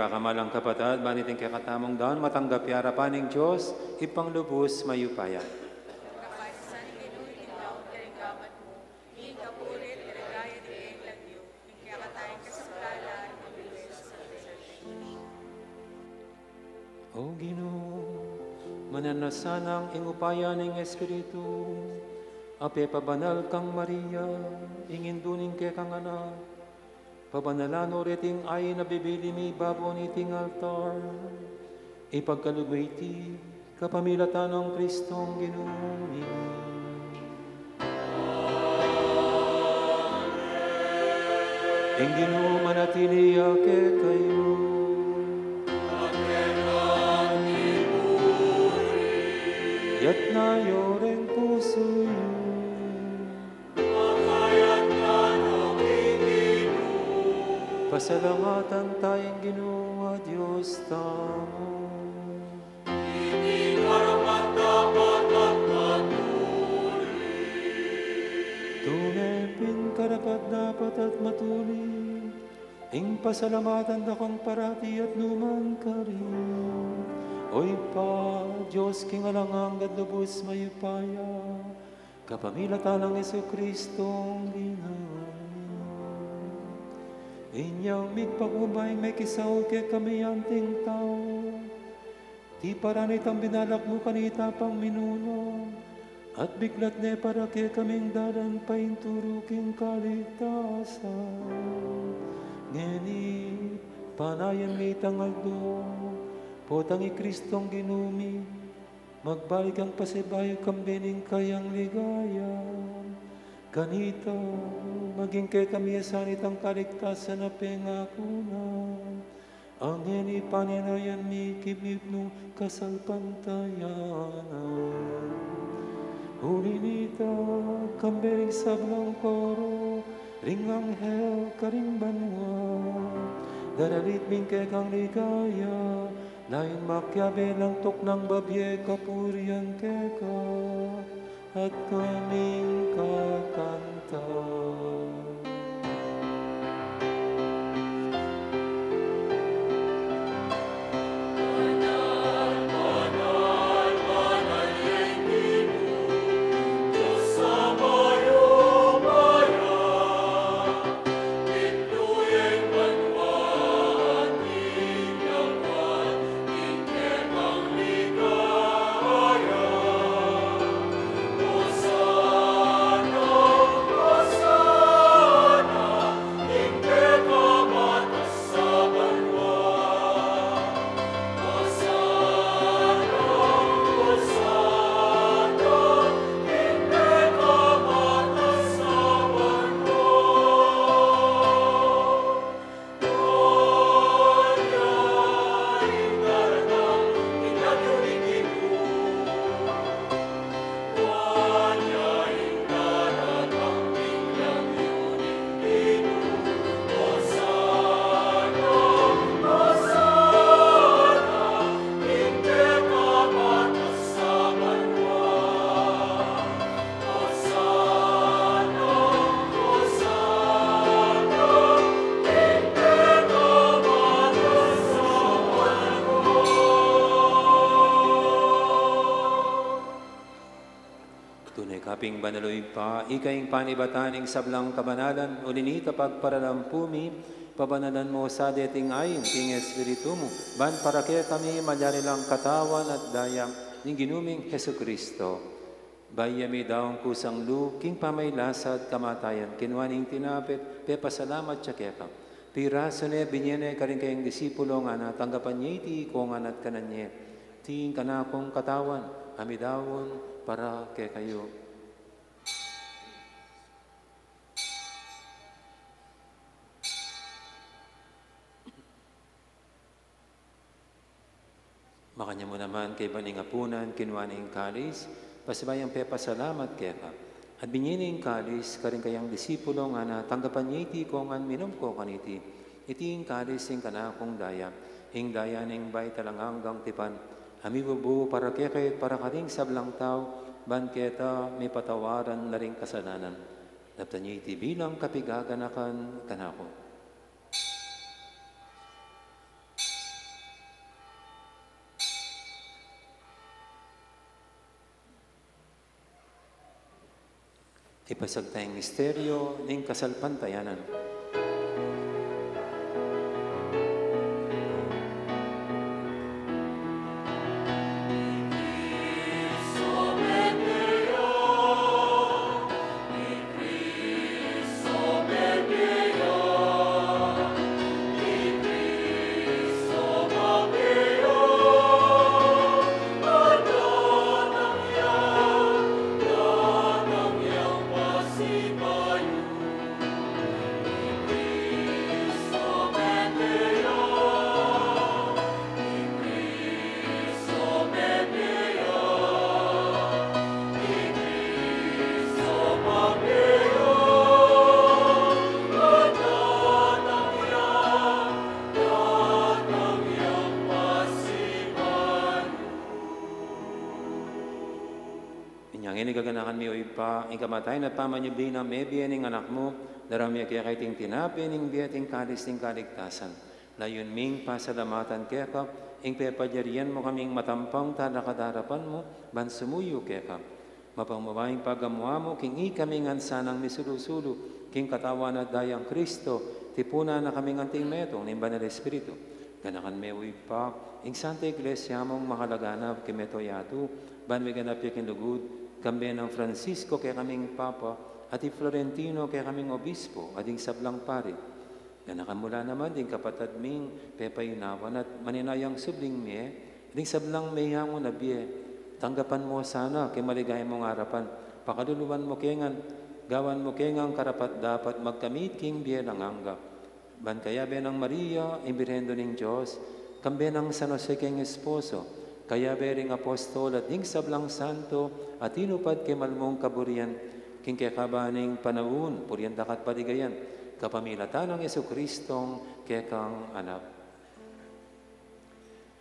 Kamalan, kapatad, ban iting kekatamung daun matanggap ya arapan ning Dios, Ibpang lubus mayupaya. O Ginu, mananasanang ing upaya ning Espiritu, a pepabanal kang Maria, ing indu ning kekang Anak, pabanalan no reting ain a bibili mi babo niting altar, ipagkalub mi iti kapamilatan nang Kristong Ginu mi. Ing Ginu manatili ya kekayu. Itas yu reng pusu yu. Pasalamatan taya ing Ginu a Dios tamu. Ini karapat-dapat at matulid. Tune pin karapat-dapat at matulid ing pasalamatan da kang parati at nukarin man. O Ibpa, Dios king alang angga at lubus mayupaya, kapamilatan nang Jesucristong Ginu mi. Inyang migpakumbaba ing mekisaul kekami anting tau, tiparan itang binalak mu kanita pang minuna, at biklat ne para kekaming dalan painturu king kaligtasan. Ngeni, panayan mi itang aldo, potang i Kristong Ginu mi, magbalik yang pasibayu kambe ning kayang ligaya. Kanita, maging kekami ya sana itang kaligtasan a pengaku na. Ngeni, paninayan mi king mipnu kasalpantayanan. Uli nita, kambe ring sablang koro ring anghel karing banua, daralit mi ing kekang ligaya, lain makiabe lang tuknang babie kapurian keka, at kaming kakanta. Tune ka pin banal, o Ibpa, ika ing panibatan ning sablang kabanalan, uli nita pagparalampu mi, pabanalan mu sa deting ain king Espiritu mu, ban para kekami malyari lang katawan at daya ning Ginu ming Jesucristo. Bayu mi daun kusang lub king pamagkasakit at kamatayan, kinua neng tinape, pepasalamat ya keka, pirasu ne, binie ne karing kayang disipulo, ngana, tanggapan ye iti ikong ngan at kanan ye. Iti ing kanakung katawan, a midaun para kekayu. Makanyan mu naman kaybat ning apunan, kinua ne ing kalis, pasibayu yang pepasalamat keka, at binie ne ing kalis karing kayang disipulo, ngana, tanggapan ye iti ikong ngan, minum ko kaniti. Iti ing kalis ning kanakung daya, ing daya ning bayu at alang anggang tipan, a mibubu para kekayu at para karing sablang tau, ban keta mipatawaran la ring kasalanan. Daptan ye iti bilang kapaganakan kanaku. Ipasagtayang misteryo ning kasalpantayanan. Inya ngeni gaganakan mi, o Ibpa, ing kamatayan at pamanyubli nang mebie ning Anak mu, darame keka iting tinape ning bie at ing kalis ning kaligtasan. Layun ming pasalamatan keka ing pepalyarian mu kaming matampang talakad king arapan mu ban sumuyu keka. Mapagmabie ing pagamu-amu king ikami ngan sanang misulu-sulu king Katawan at Dayang Kristo, tipunan na kami ngan anting metung ning Banal Espiritu. Ganakan me, o Ibpa, ing Santa Iglesia mung makalaganap king mabilug a yatu, ban miganap ya king lugud, kambe nang Francisco kekaming Papa, at i Florentino kekaming Obispo, at ding sablang pari. Ganakan mu la naman ding kapatad ming pepayunawan at maninayang subling mie, ding sablang meyangu na bie. Tanggapan mu sana king maligaya mung arapan, pakalulu mu ke ngan, gawan mu ke ngan karapat-dapat magkamit king bie alang angga. Ban kayabe nang Maria, ing Birhen Indu ning Dios, kambe nang San Jose king esposo, kayabe ring apostol at ding sablang santo a tinupad king mal mung kaburian, king kekaban ning panaun, purian da ka at paligayan, kapamilatan nang Jesucristong kekang Anak.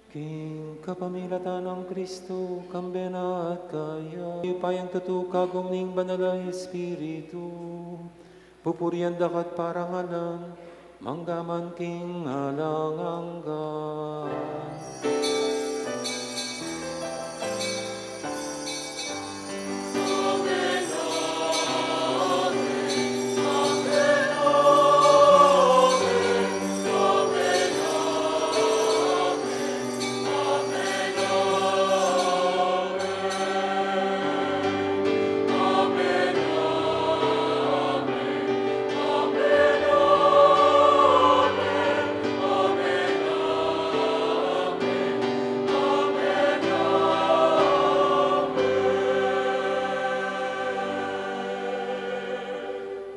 King kapamilatan nang Kristo, kambe na at kaya, payang tutu kagum ning Banal a Espiritu, pupurian da ka at parangalan, mangga man king alang angga.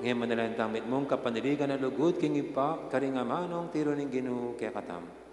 Ngeni manalangin tang mitmung kapanaligan a lugud king Ibpa, karing amanung tiru ning Ginu kekatamu.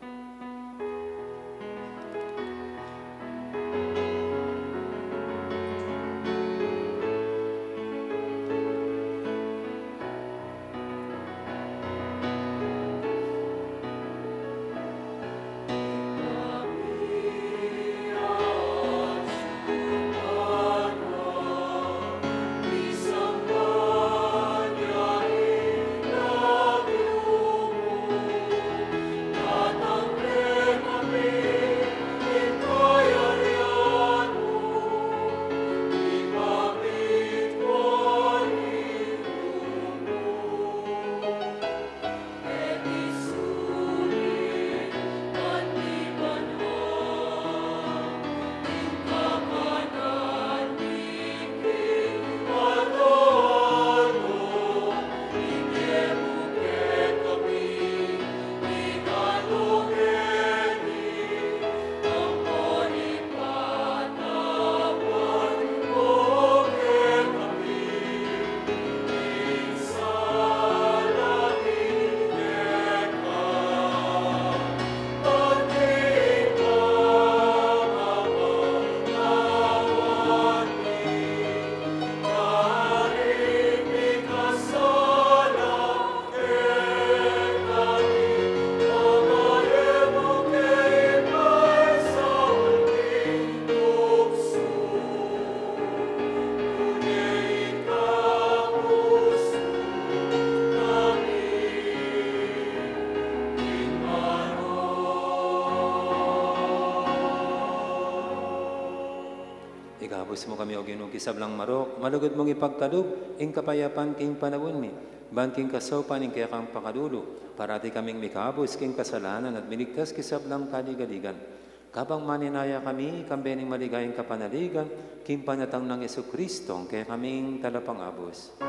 Ikabus mu kami, O Ginu, king sablang marok, malugud mung ipagkalub ing kapayapan king panaun mi, ban king kasaupan ning kekang pakalulu, parati kaming mikabus king kasalanan at miligtas king sablang kaligaligan. Kabang maninaya kami, kambe ning maligayang kapanaligan, king panatang nang Jesucristo, ing kekaming Talapangabus.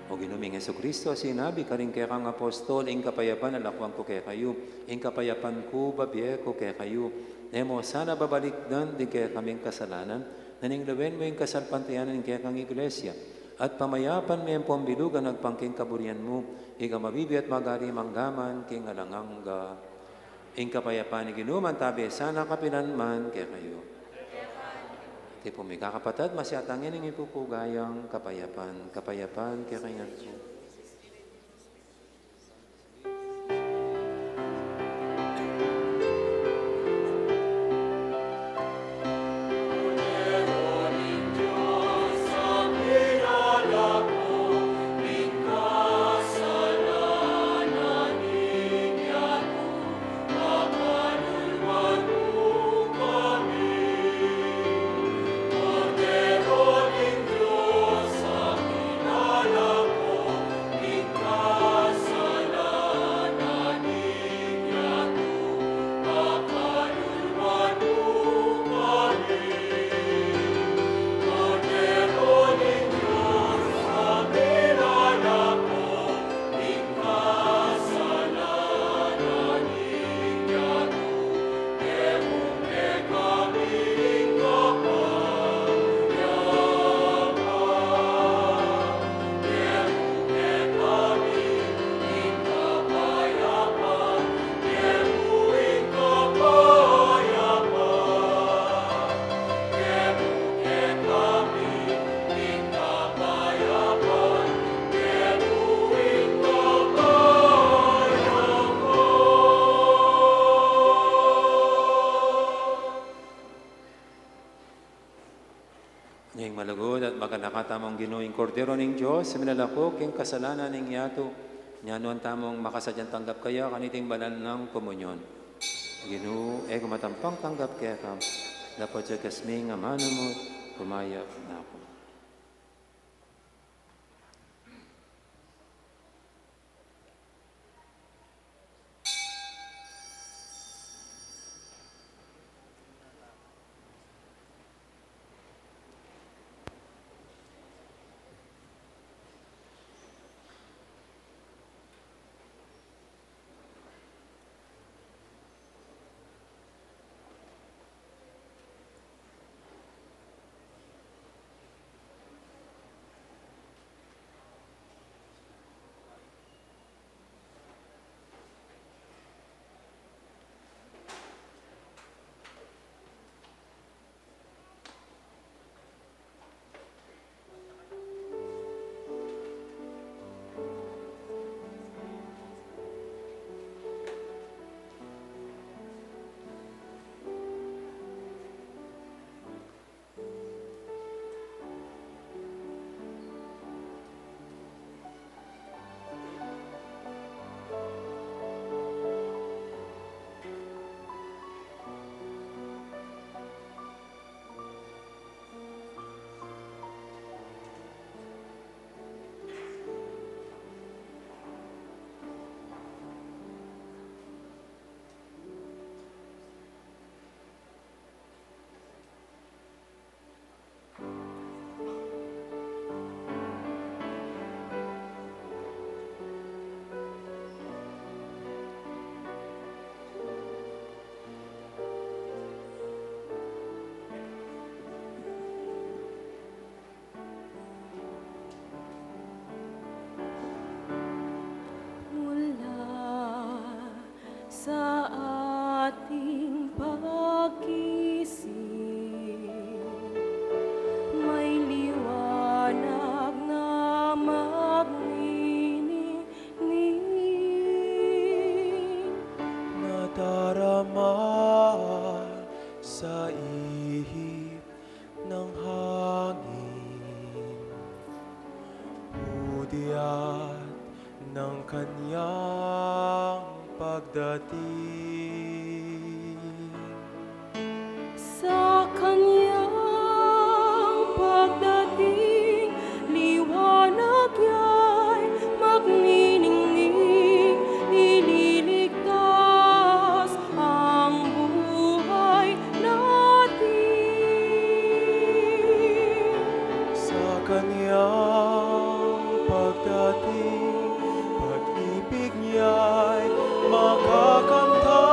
O Ginu ming Jesucristo, sinabi karing kekang apostol, ing kapayapan lakuan ku kekayu, ing kapayapan ku bibie ku kekayu. E mu sana babalikdan ding kekaming kasalanan, nune lawen mu ing kasalpantayanan ning kekang Iglesia, at pamayapan me ampong bilugan agpang king kaburian mu, ika a mabibie at magari mangga man king alang angga. Ing kapayapan ning Ginu mantabi sana kapilan man kekayu. Tipun mi, kakapatad, masyatan ing ipupuga yang kapayapan, kapayapan kekayu. Ing malugud at makanakang Ginu, ing Kordero ning Dios, a minalako king kasalanan ning yatu, nyanuan tamung makasadyang tanggap kaya kaniting banal nang komunyon. Ginu, e ku matampang tanggap keka, dapot yagas ming amanu mu, kumayap na ku. Mula sa ating Ama sa ihip ng hangin, hudyat ng kanyang pagdating. Sa kanyang pagdating, liwanag ya'y magniningning, ililigtas ang buhay natin. Sa kanyang pagdating, pag-ibig niya'y makakamtan.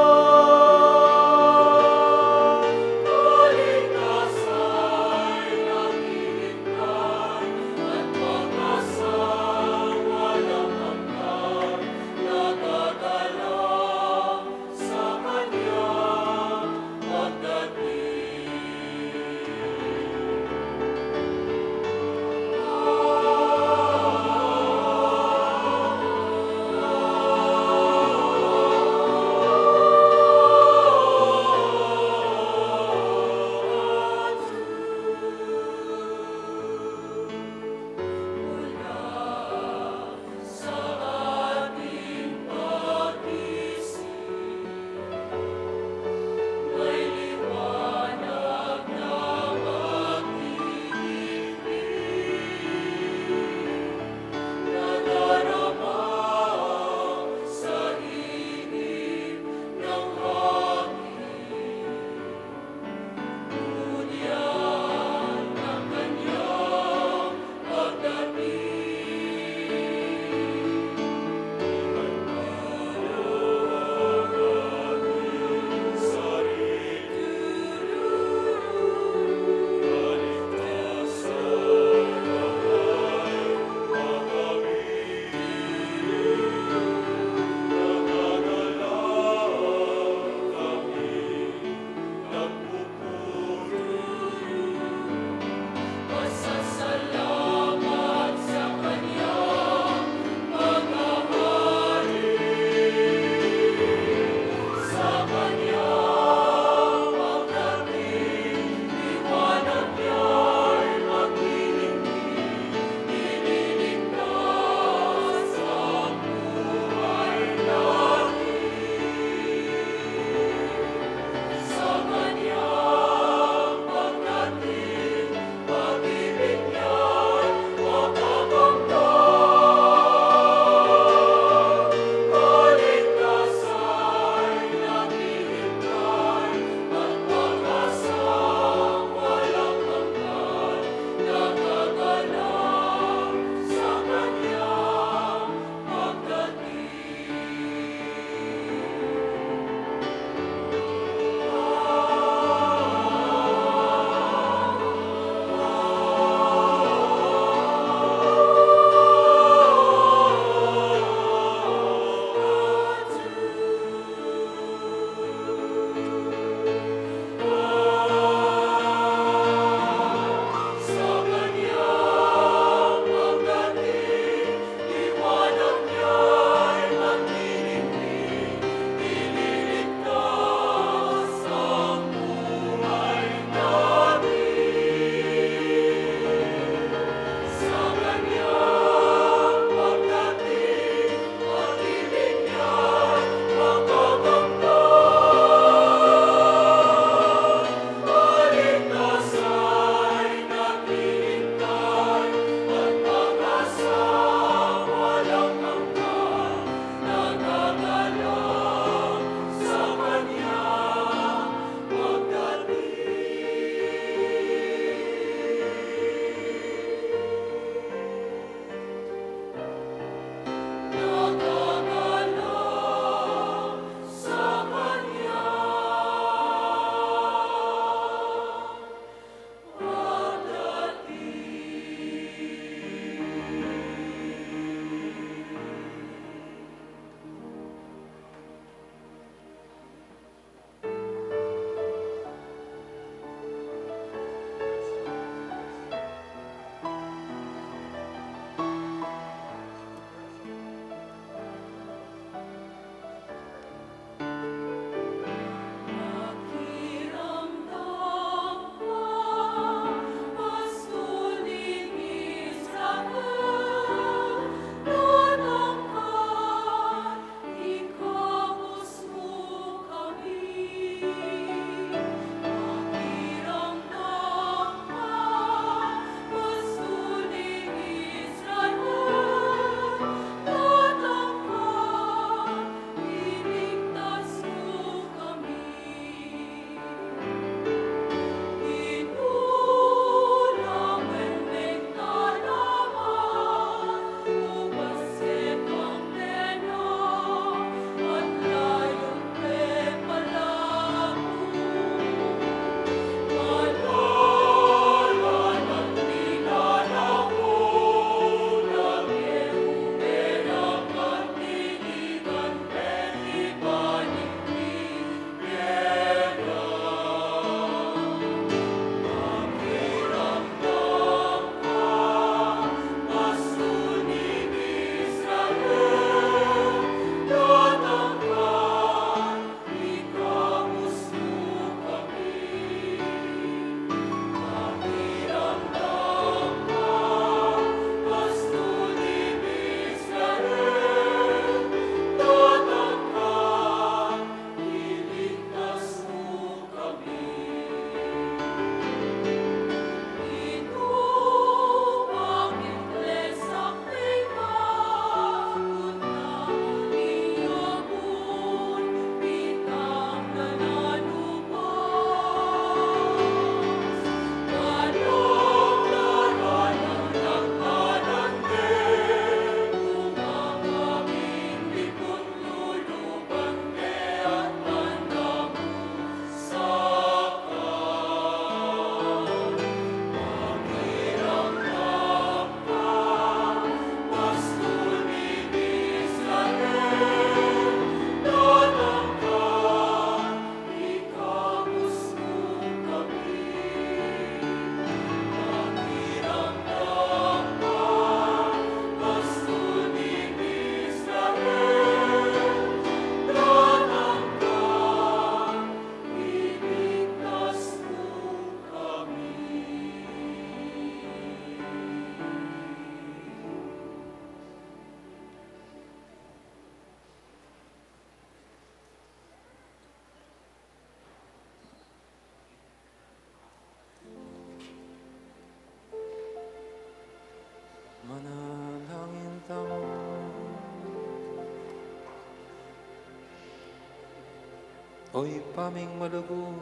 O Ibpa ming malugud,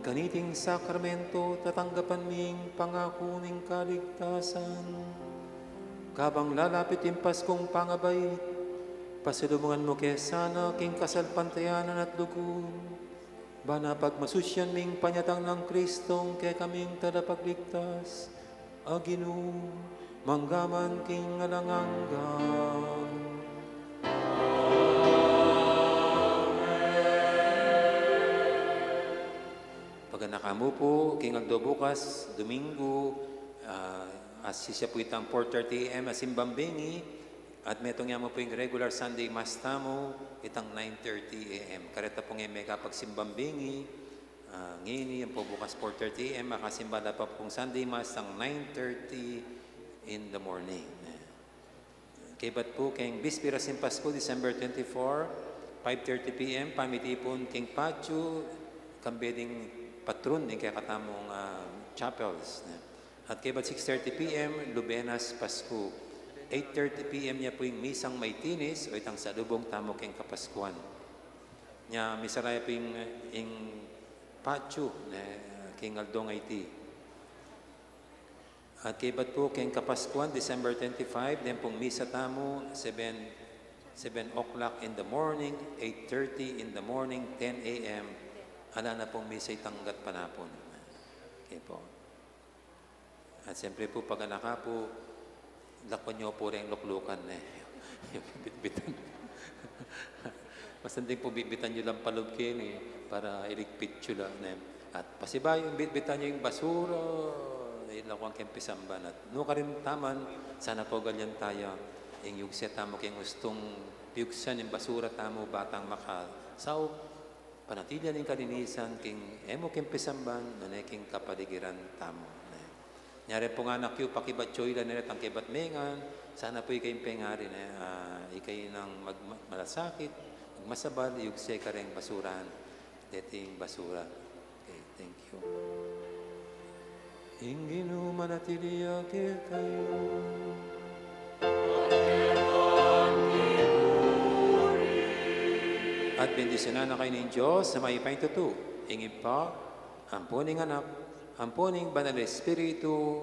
kaniting sakramento tatanggapan ming pangaku ning kaligtasan. Kabang lalapit ing Paskung pangabait, pasalubungan mu ke sana king kasalpantayanan at lugud, bana pagmasusyan ming panyatang nang Kristong kekaming Talapagligtas, a Ginu, manggaman king alang angga. Paganaka mu pu king aldo bukas, Domingo, ah, at sisya pu itang four thirty A M a simbang bingi, at metung ya mu pu ing regular Sunday Mass tamu, itang nine thirty A M. Kareta pu nge mekapagsimbang bingi, ah, ngeni, ampo bukas four thirty A M, makasimba da pa pung Sunday Mass tang nine thirty in the morning. Kaybat pu keng Bisperas ning Pasku, December twenty-four, five thirty P M, pamitipun keng patio, kambe ding patron ning kekatamung, ah, chapels, ne. At kaybat six thirty P M, Lubenas Pasku. Eight thirty P M ya pu ing misang maitinis, o itang salubung tamu keng Kapaskuan. Nya, misara ya pu ing, ing patio, ne, keng aldong iti. At kaybat pu keng Kapaskuan, December twenty-five, den pung misa tamu, seven, seven o'clock in the morning, eight thirty in the morning, ten A M, ala na pung misa itang gatpanapun. Okay pu. At siyempre pu, paganaka pu, lakwan yu pu reng luklukan, ne. Yung bitbitan. Mas anding pu bitbitan yu lang pa lub keni para iligpit yu la, ne. At pasibayu, bitbitan yu ing basura, e yu lakwan keng pisamban. At nukarin taman, sana pu galian taya, ing yugse tamu keng ustung piyugsan ing basura tamu, ba tang makasaup, panatilian ing kalinisan, king e mu keng pisamban, nune king kapaligiran tamu, ne. Nya reng pung anak yu, pakibat yu ila, ne, retang kaybat mengan, sana pu ika ing pengari, ne, ah, ika ing mag-, malasakit, magmasabal, yugse kareng basuran, deting basura. Okay, thank you. Ing Ginu manatili ya kekayu. At bendisyunan na kayu ning Dios a mayupayang tutu, ing Ibpa, ampo ning Anak, ampo ning Banal Espiritu.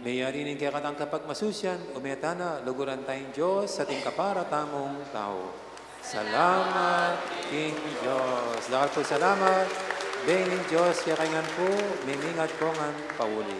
Meyari ning kekatang kapagmasusyan, ume tana, luguran taya ing Dios, at ing kapara tamung tau. Salamat king Dios. Dakal pung salamat. Beng ning Dios kekayu ngan pu, mimingat pu ngan pauli.